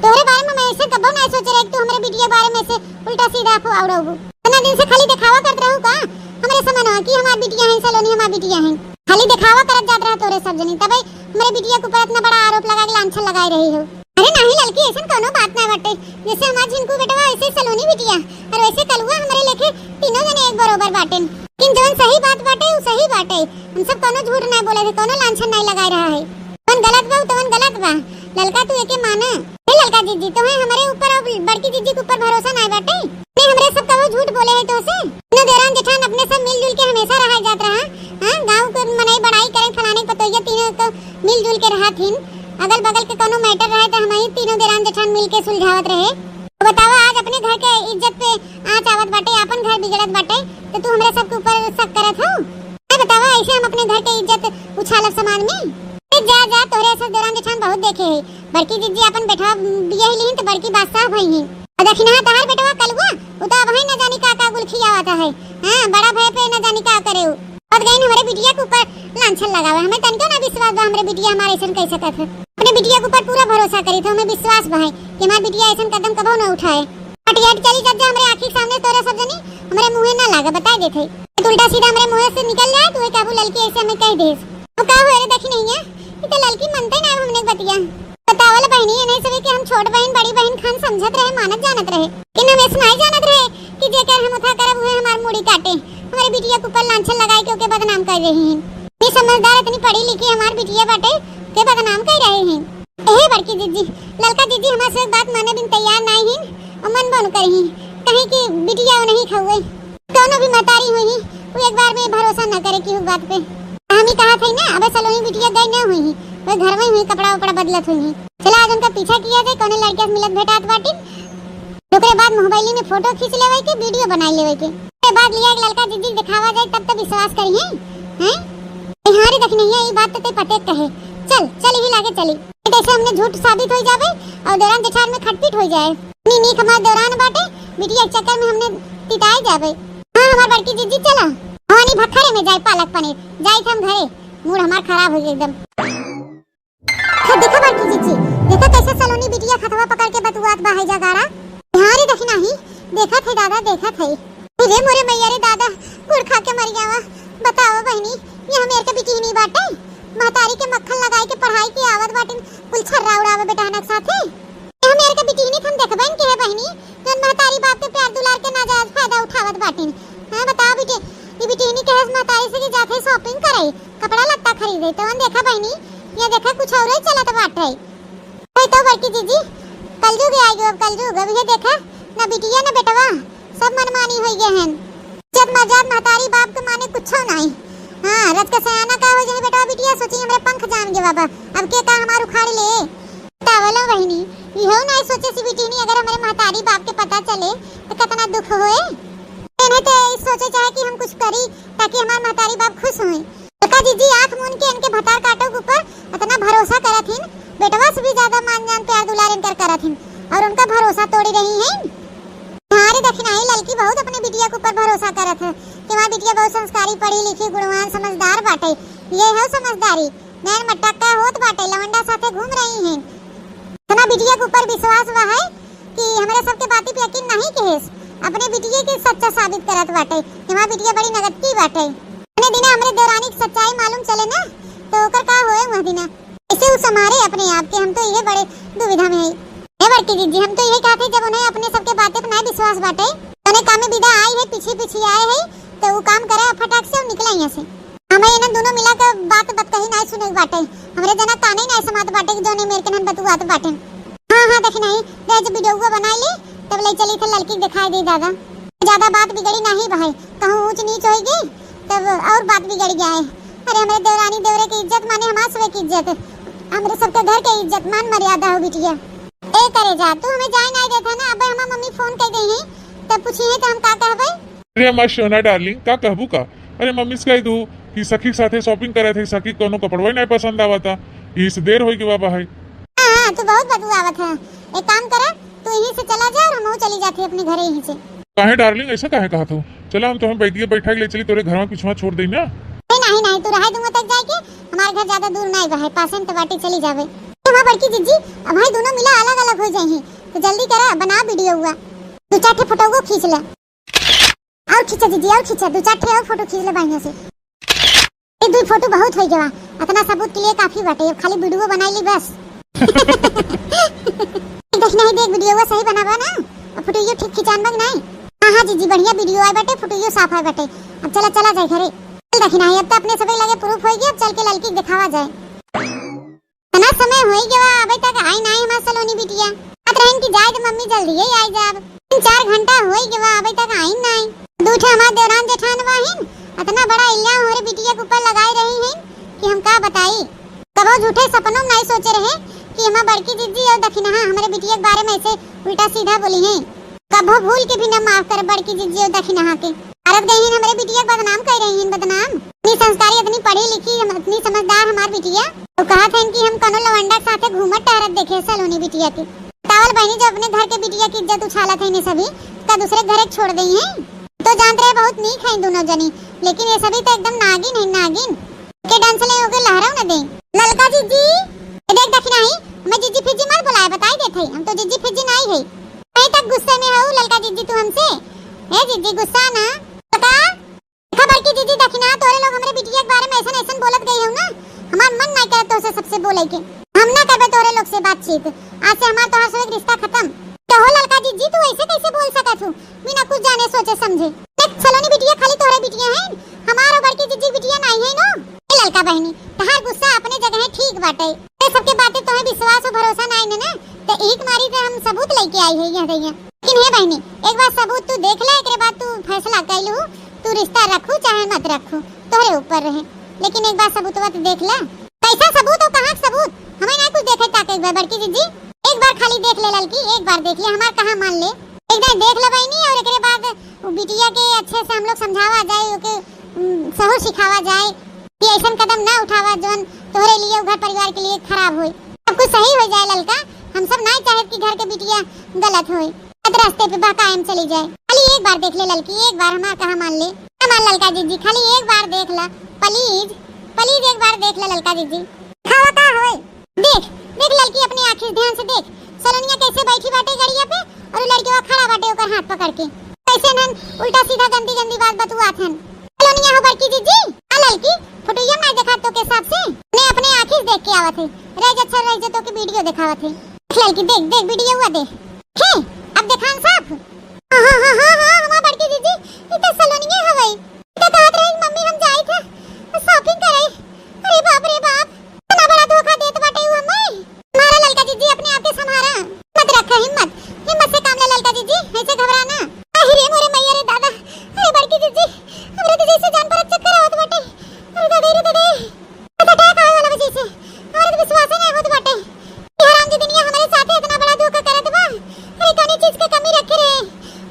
तोहरे बारे में मैं ऐसे कबो नाई सोचे रहे कि तू हमरे बिटिया बारे में से उल्टा सीधा अफवाह उड़ाबू। इतना दिन से खाली दिखावा करत रहू का हमरे समनवा कि हमार बिटिया हैं सलोनी, हमार बिटिया हैं? खाली दिखावा करत जात रहा तोरे सब जनी, तबे हमरे बिटिया के ऊपर इतना बड़ा आरोप लगा के लांछन लगाए रही हो। अरे नहीं ललकी, ऐसन कोनो बात ना बाटे। जैसे हमार झिनकू बेटवा, वैसे सलोनी बिटिया, और वैसे कलुआ हमरे लेखे तीनों जने एक बरोबर बाटेन। लेकिन जौन सही बात बाटे, उ सही बाटे। हम सब कोनो झूठ ना बोले थे, कोनो लांछन नहीं लगाए रहा है। जौन गलत बा, उ तवन गलत बा। ललका तू एके माना। हे ललका जिज्जी, तोहे हमरे ऊपर और बड़की जिज्जी के ऊपर भरोसा ना बाटे? ने हमरे सब कबो झूठ बोले है तोसे? तीनों देवरान जेठान अपने सब मिलजुल के हमेशा रहा जात रहा। हाँ, गाँव के मनई बड़ाई करे, फलाने के पतोहिया तीनों तो मिलजुल के रहा थीन। अगल बगल के कोनो matter रहे तो हम ही तीनों देवरान जेठान मिल के सुलझावत रहे। तो बतावा, आज अपने घर के इज्जत पे आँच आवत बाटे, आपन घर बिगड़त बाटे, तो तू हमरे सबके ऊपर शक करत हो? ए बतावा, ऐसे हम अपने घर के इज्जत उछालब समाज में? ए जा, जा, तोहरे सब देवरान जेठान बहुत देखे है। बड़की जिज्जी अपन बेटवा बियाह लिहिन तो बड़की बादशाह भई हैं। और दखिनहा तहार बेटवा कलुआ, उ तो अबहीं न जानी का का गुल खियावत है। हाँ, बड़ा भय पे न जानी का करे उ। अब गइन हमरे बिटिया के ऊपर लांछन लगावे। हमें तनिको ना विश्वास बा हमरे बिटिया हमारे ऐसन कह सकत है। अपने बिटिया के ऊपर पूरा भरोसा करी थे, हमें विश्वास बा है कि हमार बिटिया ऐसन कदम कबो न उठाए। हटिया हट चली जब जा हमरे आँखी के सामने तोरे सब जनी हमरे मुँहे ना लागे, बताई देत है। तो उल्टा सीधा हमरे मुँहे से निकल जाए, तू काबू ललकी ऐसे हमें कह देस। अब का हुए रे दखिनैया, ई तो ललकी मनते ना हमने बतिया। बतावल बहिनी, ये नहीं सके कि हम छोट बहिन, बड़ी बहिन खान समझत रहे, मानत जानत रहे। लेकिन हम ऐसे नहीं जानत रहे कि जेकर हम उठा करब उहे हमार मूड़ी काटे, हमरे बिटिया के ऊपर लांछन लगाए के ओके बदनाम कर रही हैं। ये समझदार इतनी पढ़ी लिखी हमार बिटिया बाटे, के बदनाम कर रहे हैं। ए बड़की जिज्जी, ललका जिज्जी हमार से बात माने बिन तैयार नाई हिन और मनबो न करही, कहीं कि बिटिया वो नहीं खउए। कौनो भी महतारी हुई ही, वो एक बार में भरोसा न करे केहू बात पे। हम ही कहा थे ना, अबे सलोनी बिटिया गई ना हुई ही, वो घर में हुई, कपड़ा उपड़ा बदलत हुई ही। चला आज उनका पीछा किया जाए, कौने लड़किया से मिलत भेटात बाटिन। ओकरे बाद मोबाइल में फोटो खींच लेवे के, वीडियो बनाई लेवे के। ओकरे बाद लिया के ललका जिज्जी दिखावा जाए, तब तो विश्वास करिए, हैं? ए हाँ रे दखिनैया, ई बात तो ते पते कहे। चल, चल यही लागे चली। कैसे हमने झूठ साबित हो जावे और देवरान जेठान में खटपीट हो जाए। नी, नीक हमार देवरान बाटे, बिटिया के चक्कर में हमने तिताई जाबे। हाँ, हमार बड़की जिज्जी, चला। भवानी भखरे में जाए पालक पनीर, जाइत हम घरे, मूड हमार खराब होइ गए एकदम। हाँ, देखा बड़की जिज्जी, देखा कैसे सलोनी बिटिया खतवा पकड़ के बतुआत बा है जगाड़ा। हाँ रे दखिनाही, देखत है दादा, देखत है। अरे मोरे मैया रे दादा, गुड़ खा के मर गया। बताओ बहिनी, ये हमें के बिटिहनी बाटे, महतारी के मक्खन लगाई के पढ़ाई के आवत बाटिन, कुल छर्रा उड़ावे बेटहनक साथे। ये हमें के बिटिहनी हम देखबन के है बहिनी, जौन महतारी बाप के प्यार दुलार के नाजायज फायदा उठावत बाटिन। हाँ, बताओ बेटे, ये बिटिहनी कहे महतारी से कि जाते shopping करे, कपड़ा लत्ता खरीदे, तो देखा बहिनी, ये देखा कुछ और ही चलत बाटे। वही तो बड़की जिज्जी, कलयुग आ गयो, अब कलयुग। अब ये देखा, ना बिटिया ना बेटवा, सब मनमानी होइ गए हैं। इज्जत मर्याद महतारी बाप के माने कुछो नाई। हाँ, रच के सयाना का हो जाए बेटवा बिटिया, सोची हमरे पंख जाम गए बाबा, अब के का हमार उखाड़ ले। तावलो बहिनी, इहो नाई सोचे सी बिटिहनी अगर हमरे महतारी बाप के पता चले तो कितना दुख होए। इन्हें तो यही सोचे चाहे कि हम कुछ करी ताकि हमार महतारी बाप खुश होए। देखा जिज्जी, आँख मून के इनके भतार काटो के ऊपर इतना भरोसा करत हिन, बेटवा से भी ज्यादा मान जान प्यार दुलार इनकर करत हिन और उनका भरोसा तोड़ी रही हैं। हाँ रे दखिनाही, ललकी बहुत अपने बिटिया के ऊपर भरोसा करत है कि हमार बिटिया बहुत संस्कारी, पढ़ी लिखी, गुणवान, समझदार बाटे। ये है समझदारी, नैन मटक्का होत बाटे, लवंडा साथे घूम रही हैं। इतना बिटिया के ऊपर विश्वास बा है कि हमरे सबके बाती पे यकीन नहीं किहेस, अपने बिटिया के सच्चा साबित करत बाटे कि हमार बिटिया बड़ी नगद की बाटे। अपने दिना हमरे देवरानी की सच्चाई मालूम चले ना, तो ओकर का होए वह दिना। ऐसे उ संभारे अपने आप के, हम तो ये बड़े दुविधा में है। ए बड़की जिज्जी, हम तो ये कहते जब उन्हें अपने सबके बातें पर ना विश्वास बाटे, तो उन्हें काम में विदा आई है, पीछे पीछे आए है, तो वो काम करे फटाक से और निकले यहाँ से। हमें इन्हें दोनों मिला के बात बतकही नाई सुने के बाटे। हमरे जना काने नाई समात बाटे कि जौने मेर के नन बतुआत बाटे। हाँ, हाँ, दखिनाही, रह जब वीडियोवा बनाई ली, तब ले चली थे ललकी के दिखाई दे दादा। ज्यादा बात बिगड़ी नाही भाई, कहूँ ऊंच नीच होई गई, तब और बात बिगड़ गया है। अरे हमरे देवरानी देवरे की इज्जत माने हमार सबे की इज्जत, हमरे सबके घर के इज्जत मान मर्यादा हो बिटिया। ए करे जा, तू हमें जाए नाई देता ना, अब हमार मम्मी फोन कर गई है, तब पूछी है तो हम का कहबे? अरे हमार सोना डार्लिंग, का कहबू का? अरे मम्मी से कह दू कि सखी के साथे shopping करे थे, सखी के कोनो कपड़वा ही नहीं पसंद आवता, यही से देर होई के बाबा है। हाँ, हाँ, तू बहुत बतुआवत है। एक काम करा, तू यहीं से चला जा और हमहू चली जाती अपने घरे यहीं से। काहे डार्लिंग, ऐसा काहे कहत हो? चला हम तुम्हें बैठिए बैठा के ले चली, तोरे घर में पिछवा छोड़ देई ना। नहीं, नहीं, नहीं, तू रहा दूंगा तक जाए के, हमारे घर ज्यादा दूर नहीं बा है, पासे में तो बाटे, चली जावे। तो वहाँ बड़की जिज्जी, अब भाई दोनों मिला अलग अलग हो जाए हैं, तो जल्दी करा, बना वीडियोवा, दो चार ठे फोटोवो खींच ले। और खींचा जिज्जी, और खींचा, दो चार ठे और फोटो खींच ले बढ़िया से। ये दो फोटो बहुत हो गवा, इतना सबूत के लिए काफी बाटे, अब खाली वीडियो बनाई ली बस। देख नहीं देख, वीडियो सही बनावा ना, अब फोटो ये ठीक खिंचान बा कि नहीं? हाँ, हाँ जिज्जी, बढ़िया वीडियो आए बाटे, फोटो ये साफ आए बाटे। अब चला, चला जाए घरे। चल दखिनाही, अब तो अपने सभी लगे proof हो गया, अब चल के ललकी के दिखावा जाए। इतना समय होई गवा, अबे तक आई नाई हमार सलोनी बिटिया। कहत रहन कि जाए दे मम्मी, जल्दी ही आई जाब। तीन चार घंटा होई गवा, अबे तक आई नाई। दू ठे हमार देवरान जेठान बाहिन, इतना बड़ा इल्जाम हमरे बिटिया के ऊपर लगाए रही हैं कि हम का बताई। कबो झूठे सपनों में नाई सोचे रहे कि हमार बड़की जिज्जी और दखिनहा हमरे बिटिया के बारे में ऐसे उल्टा सीधा बोली हैं। कबो भूल के भी न माफ कर बड़की जिज्जी और दखिनहा के। मारत गई हैं हमरे बिटिया के, बदनाम कर रही हैं, बदनाम। इतनी संस्कारी, इतनी पढ़ी लिखी, हम, इतनी समझदार हमार बिटिया। तो कहत हैं कि हम कनो लवंडा के साथे घूमत टहरत देखे सलोनी बिटिया के। बतावल बहनी, जो अपने घर के बिटिया की इज्जत उछालत हैं ने सभी, का दूसरे घरे छोड़ देई हैं? तो जानत रहे बहुत नीक हैं दोनों जनी, लेकिन ये सभी तो एकदम नागिन हैं, नागिन। के डांस ले ओके लहराओ न दे। ललका जिज्जी, ए देख दखिनाही, हमें जिज्जी फिज्जी मत बुलाए, बताई देत है, हम तो जिज्जी फिज्जी नाई है। कहीं तक गुस्से में हो ललका जिज्जी तू हमसे? ए जिज्जी गुस्सा ना। ललका, देखा बड़की जिज्जी दखिना, तोरे लोग हमरे बिटिया के बारे में ऐसन ऐसन बोलत गई हो ना, हमार मन नाई करत तोसे सबसे बोले के। हम ना करबे तोरे लोग से बातचीत, आज से हमार तोहार से एक रिश्ता खत्म। कहो ललका जिज्जी, तू ऐसे कैसे बोल सकत हो? बिना कुछ जाने सोचे समझे। देख, सलोनी बिटिया खाली तोहरे बिटिया हैं, हमार और बड़की जिज्जी बिटिया नाई है नो। ए ललका बहनी, तहार गुस्सा अपने जगह ठीक बाटे। ते सबके बातें तोहे विश्वास और भरोसा नाई ने ना, ते एक मारी ते हम सबूत लेके आई है यहाँ से यहाँ। लेकिन हे बहनी, एक बार सबूत तू देख ले, एकरे बाद तू फैसला कर लू, तू रिश्ता रखू चाहे मत रखू, तोहरे ऊपर रहे। लेकिन एक बार सबूतवा तो देख ले। कैसा सबूत और कहाँ के सबूत? हमें ना कुछ देखे ताके एक बार बड़की जिज्जी, एक बार खाली देख ले ललकी, एक बार देख ले, हमार कहाँ मान ले। एक बार देख ले बहनी, और एकरे बाद उ बिटिया के अच्छे से हम लोग समझावा जाए, ओके, उम, सहूर सिखावा जाए कि ऐसन कदम ना उठावा जौन तोहरे लिए, उ घर परिवार के लिए खराब होई। सब कुछ सही हो जाए ललका, हम सब नाहीं चाहत कि घर के बिटिया गलत होए, गलत रास्ते पे बहकाए में चली जाए। खाली एक बार देख ले ललकी, एक बार हमार कहा मान ले। हमार ललका जीजी, खाली एक बार देख ला, please, please एक बार देख ला ललका जीजी। खावा का होए? देख, देख ललकी, अपने आँखी से ध्यान से देख, सलोनिया कैसे बैठी बाटे गड़िया पे और उ लड़किया खड़ा बाटे ओकर हाथ पकड़ के। कैसे नन उल्टा सीधा गंदी गंदी बात बतुआत हन। सलोनिया हो बड़की जीजी, आ ललकी, फोटोइया नाहीं देखात तोके साफ से? ने अपने आँखी से देख के आवत है। रह जा, अच्छा रह जा, तोके video देखावत है। देख ललकी, देख, देख video हुआ देख। हे, अब देखान साफ। हाँ, हाँ, हाँ, हाँ, हाँ, हमार बड़की जीजी, ई तो सलोनिया हवई। ई तो कहत रही, "मम्मी, हम जाई थे shopping करे।" अरे बाप रे बाप, इतना बड़ा धोखा देत बाटे उ हमें। हमारा ललका जीजी, अपने आप के संभारा, मत रखा हिम्मत, हिम्मत से काम ले ललका जीजी, ऐसे घबरा ना। अरे रे मोरे मैया रे दादा, अरे बड़की जीजी, हमरा तो जैसे जान पर चक्कर आवत बाटे। अरे दादा, अरे दादा। अटैक आवे वाला बा जैसे। हमरा तो विश्वासे नाहीं होत बाटे। ई हराम जिदनिया हमरे साथे इतना बड़ा धोखा करत बा। अरे कौनो चीज के कमी रखे रहे।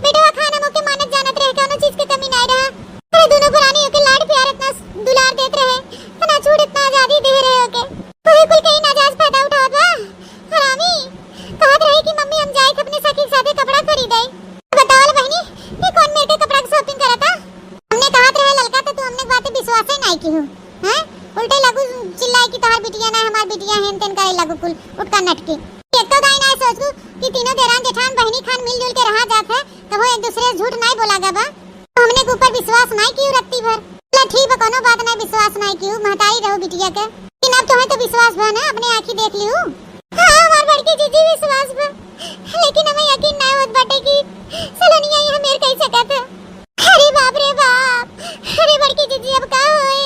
बेटवा खाना मोके मानत जानत रहे, कौनो चीज के कमी नाहीं रहा। अरे दोनों परानी ओके लाड प्यार इतना दुलार देत रहे, इतना छूट, इतना आजादी दे रहे ओके। वही कुल के ही नाजायज फायदा उठावत बा। हरामी। कहत रहे कि मम्मी हम जाए थे अपने सखी के साथे कपड़ा खरीदे। बतावल बहिनी, ये कौन मेरे के कपड़ा के shopping करता? हमने कहत रहे ललका तो तू हमने बातें विश्वासे नाहीं की हो। हैं? उल्टे लगू चिल्लाए कि तोहार बिटिया ना, हमार बिटिया, हेन तेन करे लगू कुल उटका नटकी। एक तो दाई ना सोचू कि तीनों देरान जेठान बहिनी खान मिलजुल के रहा जात है, तबो एक दूसरे से झूठ नाहीं बोला गवा। तो हमने के ऊपर विश्वास नाहीं कियो रत्ती भर। चला ठीक बा, कौनो बात नाहीं, विश्वास नाहीं कियो, महतारी रहो बिटिया के। लेकिन अब तोहे तो विश्वास बा ना, अपने आँखी देख लियो। हाँ, हमार बड़की जीजी विश्वास बा, लेकिन हमें यकीन नाहीं होत बाटे कि सलोनिया ये हमेर कह सकत है। अरे बाप रे बाप, अरे बड़की जीजी, अब का होए?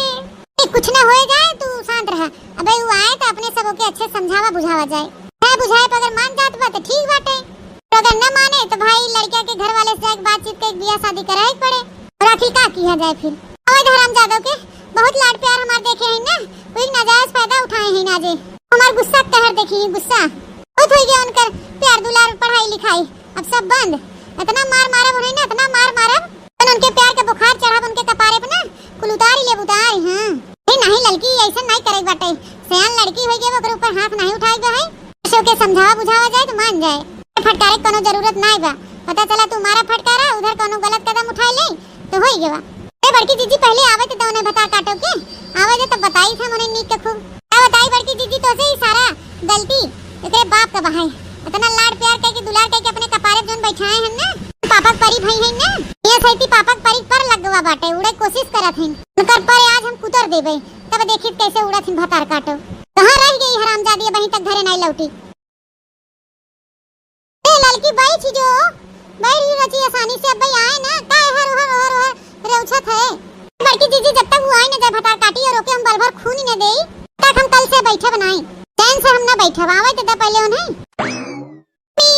ए, कुछ ना होए जाए, तू शांत रहा। अबे उ आए तो अपने सबो के अच्छे समझावा बुझावा जाए। है बुझाए पे अगर मान जात बा तो ठीक बाटे, और अगर न माने तो भाई लड़किया के घर वाले से जाके बातचीत करके बियाह शादी कराए के पड़े। और आखिर का किया जाए फिर? अवैध हराम जादव के बहुत लाड प्यार हमार देखे हैं ना, वही नाजायज फायदा उठाए हैं ना जे। हमार गुस्सा कहर देखी, गुस्सा बहुत हो गया उनकर प्यार दुलार पढ़ाई लिखाई। अब सब बंद। इतना मार मारब उन्हें ना, इतना मार मारब, अपन उनके प्यार के बुखार चढ़ब उनके कपारे पे ना, कुल उतारी लेब, उतारी, हाँ। ए, नाहीं ललकी, ऐसन नाहीं करे के बाटे। सयान लड़की होई गई, ओकरे ऊपर हाथ नाहीं उठाए के है। ऐसे ओके समझावा बुझावा जाए तो मान जाए। फटकारे के कोनो जरूरत नाहीं बा। पता चला तू मारा फटकारा, उधर कोनो गलत कदम उठाए ले, तो होई गवा। ए बड़की जीजी, पहले आवे तो दो ने भतार काटो के, आवे दे तब बताई थे मने नीक के खूब। का बताई बड़की जीजी, तो से ही सारा गलती एकरे बाप का बहाई। इतना लाड प्यार करके दुलार करके अपने कपारे जोन बैठाए हैं ना, पापक परी भई हैं ना, ये सैती पापक परी पर लगवा बाटे, उड़े कोशिश करत हैं। उनकर पर आज हम कुतर देबे, तब देखित कैसे उड़त हैं भतार काटो। कहाँ रह गई हरामजादी, अबहीं तक घरे नाई लौटी। ए ललकी, बैठ जो, बैठ जो रची आसानी से, अब भाई आए ना, का हर हर हर हर रेउछत है। बड़की जीजी, जब तक वो आए ना जाए भतार काटी और ओके हम बल भर खून ही न देई, तब तक हम कल से बैठब नाई, चैन से हम ना बैठब, आवे तो दा पहले उन्हें। मम्मी,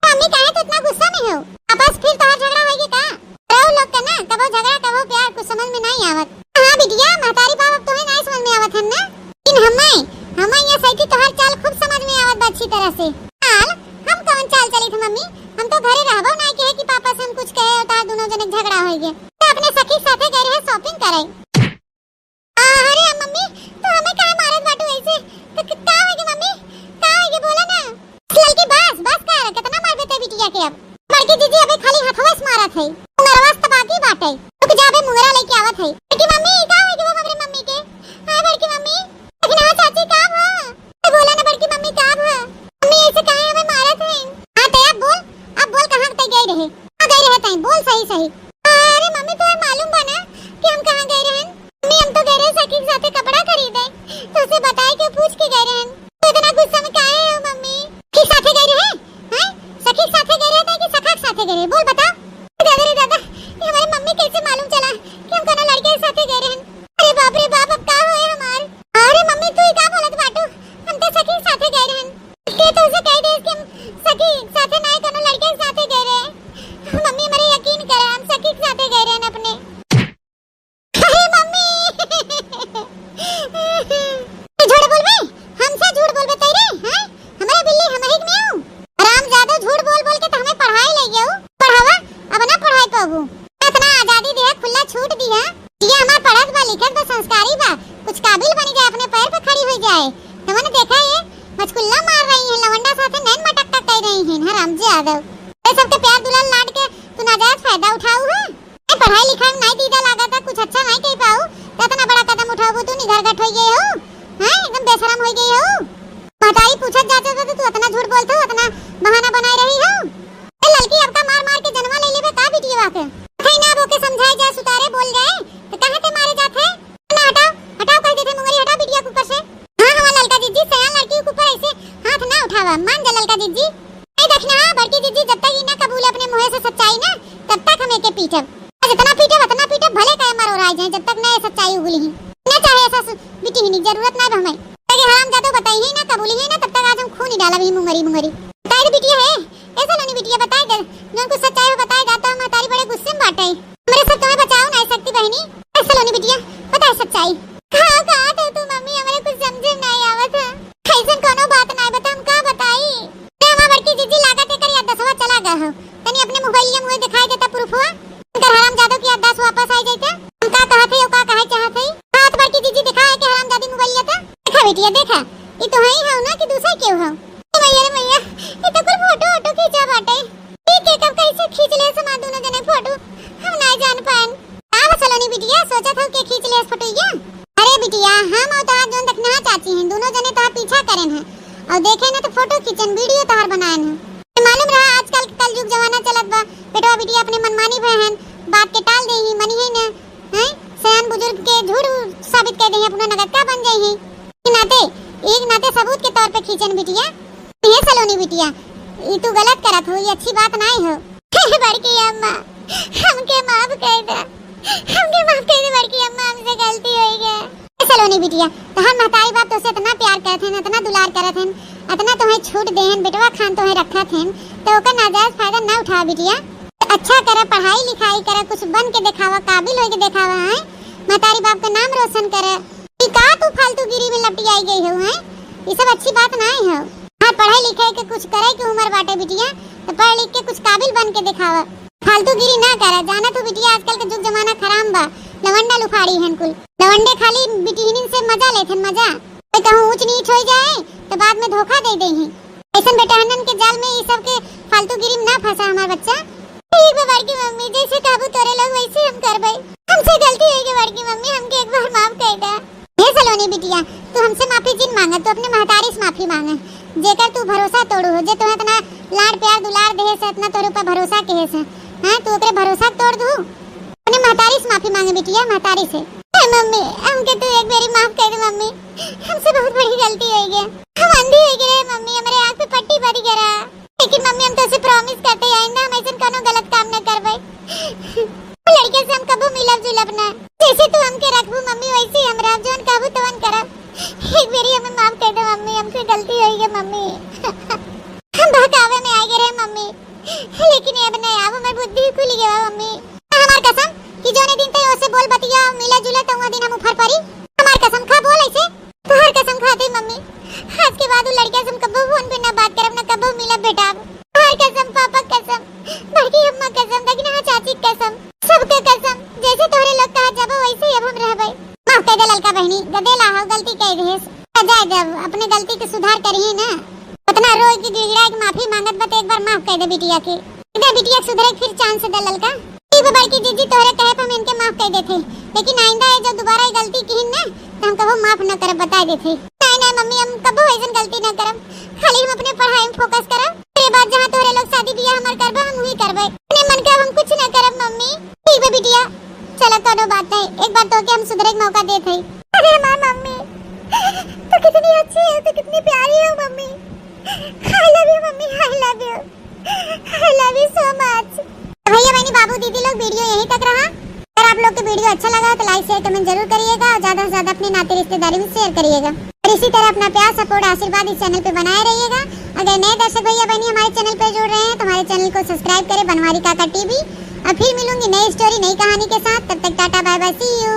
मम्मी काहे तो इतना गुस्सा में हो? आपस फिर तोहार झगड़ा होई का? रहो लोग के ना, कबो झगड़ा, कबो प्यार, कुछ समझ में नाई आवत। हाँ बिटिया, महतारी बाप अब तोहे नाई समझ में आवत हन ना, लेकिन हमें, हमें ये सैती तोहार चाल खूब समझ में आवत बा अच्छी तरह से। चाल? हम कौन चाल चली थी मम्मी? हम तो घरे रहबो नाई कहे कि पापा से हम कुछ कहे और तोहार दोनों जने झगड़ा होई गए। तो अपने सखी के साथे गए रहे shopping करे। अरे मम्मी, तू हमें काहे मारत बाटू ऐसे? क-, क-, का होइगे मम्मी? का होइगे, बोला ना। ललकी, बस, बस कर, कितना मारबे ते बिटिया के अब? बड़की जीजी अबे खाली हथवा से मारत है, मुंगरवा से तो बाकी बाटे। रुक जा, अबे मुंगरा लेके आवत है। बड़की मम्मी, का होइगे वो हमरे मम्मी के? हाँ बड़की मम्मी। लेकिन हाँ चाची, का भा? ए, बोला ना बड़की मम्मी, का भा? मम्मी ऐसे काहे हमें मारत है? हाँ तो अब बोल, अब बोल, कहाँ तक गई रहे? कहाँ गई रहे तई? बोल सही सही। अरे मम्मी, तोहे मालूम बा ना कि हम कहाँ गए रहन? मम्मी, हम तो गए रहे सखी के साथे कपड़ा खरीदे, तो उसे बताए के पूछ के गए रहन। तो इतना गुस्सा में काहे हो मम्मी? के साथे गए रहे? हैं? सखी के साथे गए रहे थे कि सखा के साथे गए रहे? बोल बता। दादा रे दादा, ये हमारी मम्मी कैसे मालूम चला कि हम कोनो लड़के के साथे गए रहन? घर घट होइ गए हो, हैं? एकदम बेशरम होइ गए हो। महतारी पूछत जात हो तो तू अतना झूठ बोलत हो, अतना बहाना बनाए रही हो। ए ललकी, अब का मार मार के जनवा ले लेबे का बिटिया के? कहीं ना अब ओके समझाए जा, सुतारे बोल गए, तो काहे ते मारे जात है? ना हटाओ, हटाओ कह देते मुंगरी, हटाओ बिटिया के ऊपर से। हाँ, हमार ललका जिज्जी, सयान लड़की के ऊपर ऐसे हाथ ना उठावा, मान जा ललका जिज्जी। ए देखना, हाँ, बड़की जिज्जी, जब तक ई ना कबूले अपने मुँहे से सच्चाई ना, तब तक हम एके पीटब। आज इतना पीटब, इतना पीटब, भले कहे मरोराए जाए, जब तक ना ये सच्चाई उगली ही। ना चाहे ऐसा सु-, बिटिहिनी, जरूरत ना बा हमें। ताकि हरामजादो बताई ही ना, कबूली ही ना, तब तक आज हम खून ही डालब ही मुंगरी मुंगरी। बताए दे बिटिया है, ए सलोनी बिटिया, बताए दे, जौन कुछ सच्चाई हो बताए जा, तो हम महतारी बड़े गुस्से में बाटे। हमरे सब तुम्हें बचाओ ना सकती बहिनी। ए सलोनी बिटिया, बताए सच्चाई। का कहत है तू मम्मी, हमरे कुछ समझे में नाहीं आवत है। ऐसन कोनो बात नाहीं बता, हम का बताई? ते हमार बड़की जिज्जी लागत एकर याददासवा चला गए हो। तनी अपने मोबाइलिया में दिखाई देता प्रूफवा। इनकर हरामजादो की याददास वापस आई जाते। हम का कहत है, का कहे चाहत है? हाथ बड़की जिज्जी दिखा है कि हरामजादी मोबाइलिया था। देखा बिटिया, देखा। ई तो हई हौ ना कि दूसरा केहू हौ? ए मैया रे मैया, ई तो कुल फोटो वोटो खींचा बाटे। ई के कब कैसे खींच ले समा दोनों जने फोटो? हम ना जान पाएन। का बा सलोनी बिटिया, सोचत हौ के खींच ले फोटो या? अरे बिटिया, हम और तोहार जोन दखिनहा चाची हैं, दोनों जने तोहार पीछा करेन हैं। और देखे ना तो फोटो खींचन, वीडियो तोहार बनाएन हैं। मालूम रहा आजकल के कलयुग जमाना चलत बा, बेटवा बिटिया अपने मनमानी भय हैं, बात के टाल दे ही, मनी है ना। हैं? सयान बुजुर्ग के झूठ साबित कर दे, अपना नगद का बन जाई है। एक नाते, एक नाते सबूत के तौर पे खींचन बिटिया। ये सलोनी बिटिया, ई तू गलत करत हो, ये अच्छी बात नाहीं हो। बड़की अम्मा, हमके माफ कर दे, हमके माफ कर दे बड़की अम्मा, हमसे गलती हो गया। ए सलोनी बिटिया, तोहार महतारी बाप तोसे इतना प्यार करत हैं, इतना दुलार करत हैं, इतना तुम्हें छूट दे हैं, बेटवा खान तुम्हें रखत हैं, तो ओकर नाजायज फायदा ना उठावा बिटिया। अच्छा करा, पढ़ाई लिखाई करा, कुछ बन के देखावा, काबिल होई के देखावा, हैं? महतारी बाप का नाम रोशन करा। ई का तू फालतूगिरी में लपटियाई गई हो, हैं? ई सब अच्छी बात नाहीं हो। हाँ, पढ़े लिखे के कुछ करे के उम्र बाटे बिटिया, तो पढ़ लिख के कुछ काबिल बन के देखावा। फालतूगिरी ना करा, जानत हो बिटिया, आजकल के जुग जमाना खराब बा, लवंडा लुफाड़ी हैं कुल। लवंडे खाली बिटिहनिन से मजा लेथन, मजा। कोई कहूँ ऊंच नीच हो जाए तो बाद में धोखा दे दे हैं। ऐसन बेटहनन के जाल में ई सब के फालतूगिरी में ना फंसा हमार बच्चा। ठीक बा बड़की मम्मी, जैसे कहबू तोरे लोग वैसे हम करबे। हमसे गलती हो गई बड़की मम्मी, हमके एक बार माफ कर दे। हे सलोनी बिटिया, तू हमसे माफी जिन मांगे, तू अपने महतारी से माफी मांगे, जेकर तू भरोसा तोड़ू हो, जे तोहे इतना लाड़ प्यार दुलार देहे से, इतना तोरे ऊपर भरोसा कहे से, हैं, तू ओकरे भरोसा तोड़ दू। अपने महतारी से माफी मांगे बिटिया, महतारी से। हे मम्मी, हमके तू एक बारी माफ कर दे मम्मी, हमसे बहुत बड़ी गलती हो गई। हम अंधी हो गए रहे मम्मी, हमारे आँख पे पट्टी बंध गया रहा। लेकिन मम्मी, हम तोसे promise करते हैं, आइंदा हम ऐसन कोनो गलत काम न करबे। वो लड़के से हम कबो मिलब जुलब ना। जैसे तू हमके रखबू मम्मी, वैसे ही हम रहब, जौन कहबू तवन करब। एक बेरी हमें माफ कर दे मम्मी, हमसे गलती हो गई मम्मी। हम बहकावे में आ गए रहे मम्मी, लेकिन ये अब नहीं, अब हमारी बुद्धि खुल गया मम्मी। हमार कसम कि जौने दिन तय ओसे बोल बतिया, मिला जुला, तो वो दिन हम ऊपर पड़ी। हमार कसम खा, बोल ऐसे। तोहर कसम खाते मम्मी, आज के बाद उ लड़का से हम कबो फोन पे ना बात करब, ना कबो मिलब भेटाब। तोहर कसम, पापा कसम, बड़की अम्मा कसम, दखिनहा चाची कसम, सबके कसम, जैसे तोहरे लोग कहा जाबो वैसे ही अब हम रहबे। माफ कर दे ललका बहिनी, गदेला हो, गलती कर देस। जाए दे, अपने गलती के सुधार करिए ना। उतना रोए के गिड़गिड़ाए के माफी मांगत बा, तो एक बार माफ कर दे बिटिया के। दे बिटिया के सुधरे के फिर chance दे ललका। ठीक बा बड़की जिज्जी, तोहरे कहे पे हम इनके माफ कर देते, लेकिन आइंदा ये जो दोबारा ये गलती किहिन ना, तो हम कबो माफ न करब, बता देते। नहीं, नहीं मम्मी, हम कबो ऐसन गलती न करब, खाली हम अपने पढ़ाई में focus करब। तेरे बाद जहाँ तोहरे लोग शादी बियाह हमार करबा, हम वही करबे। अपने मन के अब हम कुछ न करब मम्मी। ठीक बा बिटिया, चलो कोनो बात नहीं, एक बार तोके हम सुधरे के मौका देत हई। अरे हमार मम्मी, तू कितनी अच्छी है, तू कितनी प्यारी हो mummy. I love you mummy, I love you। I love you so much। तो भैया बहनी, बाबू, दीदी लोग, video यहीं तक रहा। अगर आप लोग के video अच्छा लगा तो like, share, comment जरूर करिएगा और ज्यादा से ज्यादा अपने नाते रिश्तेदारी में share करिएगा। और इसी तरह अपना प्यार, support, आशीर्वाद इस channel पे बनाए रहिएगा। अगर नए दर्शक भैया बहनी हमारे channel पे जुड़ रहे हैं तो हमारे channel को subscribe करें, बनवारी काका TV। और फिर मिलूंगी नई story, नई कहानी के साथ। तब तक Tata, bye bye, see you।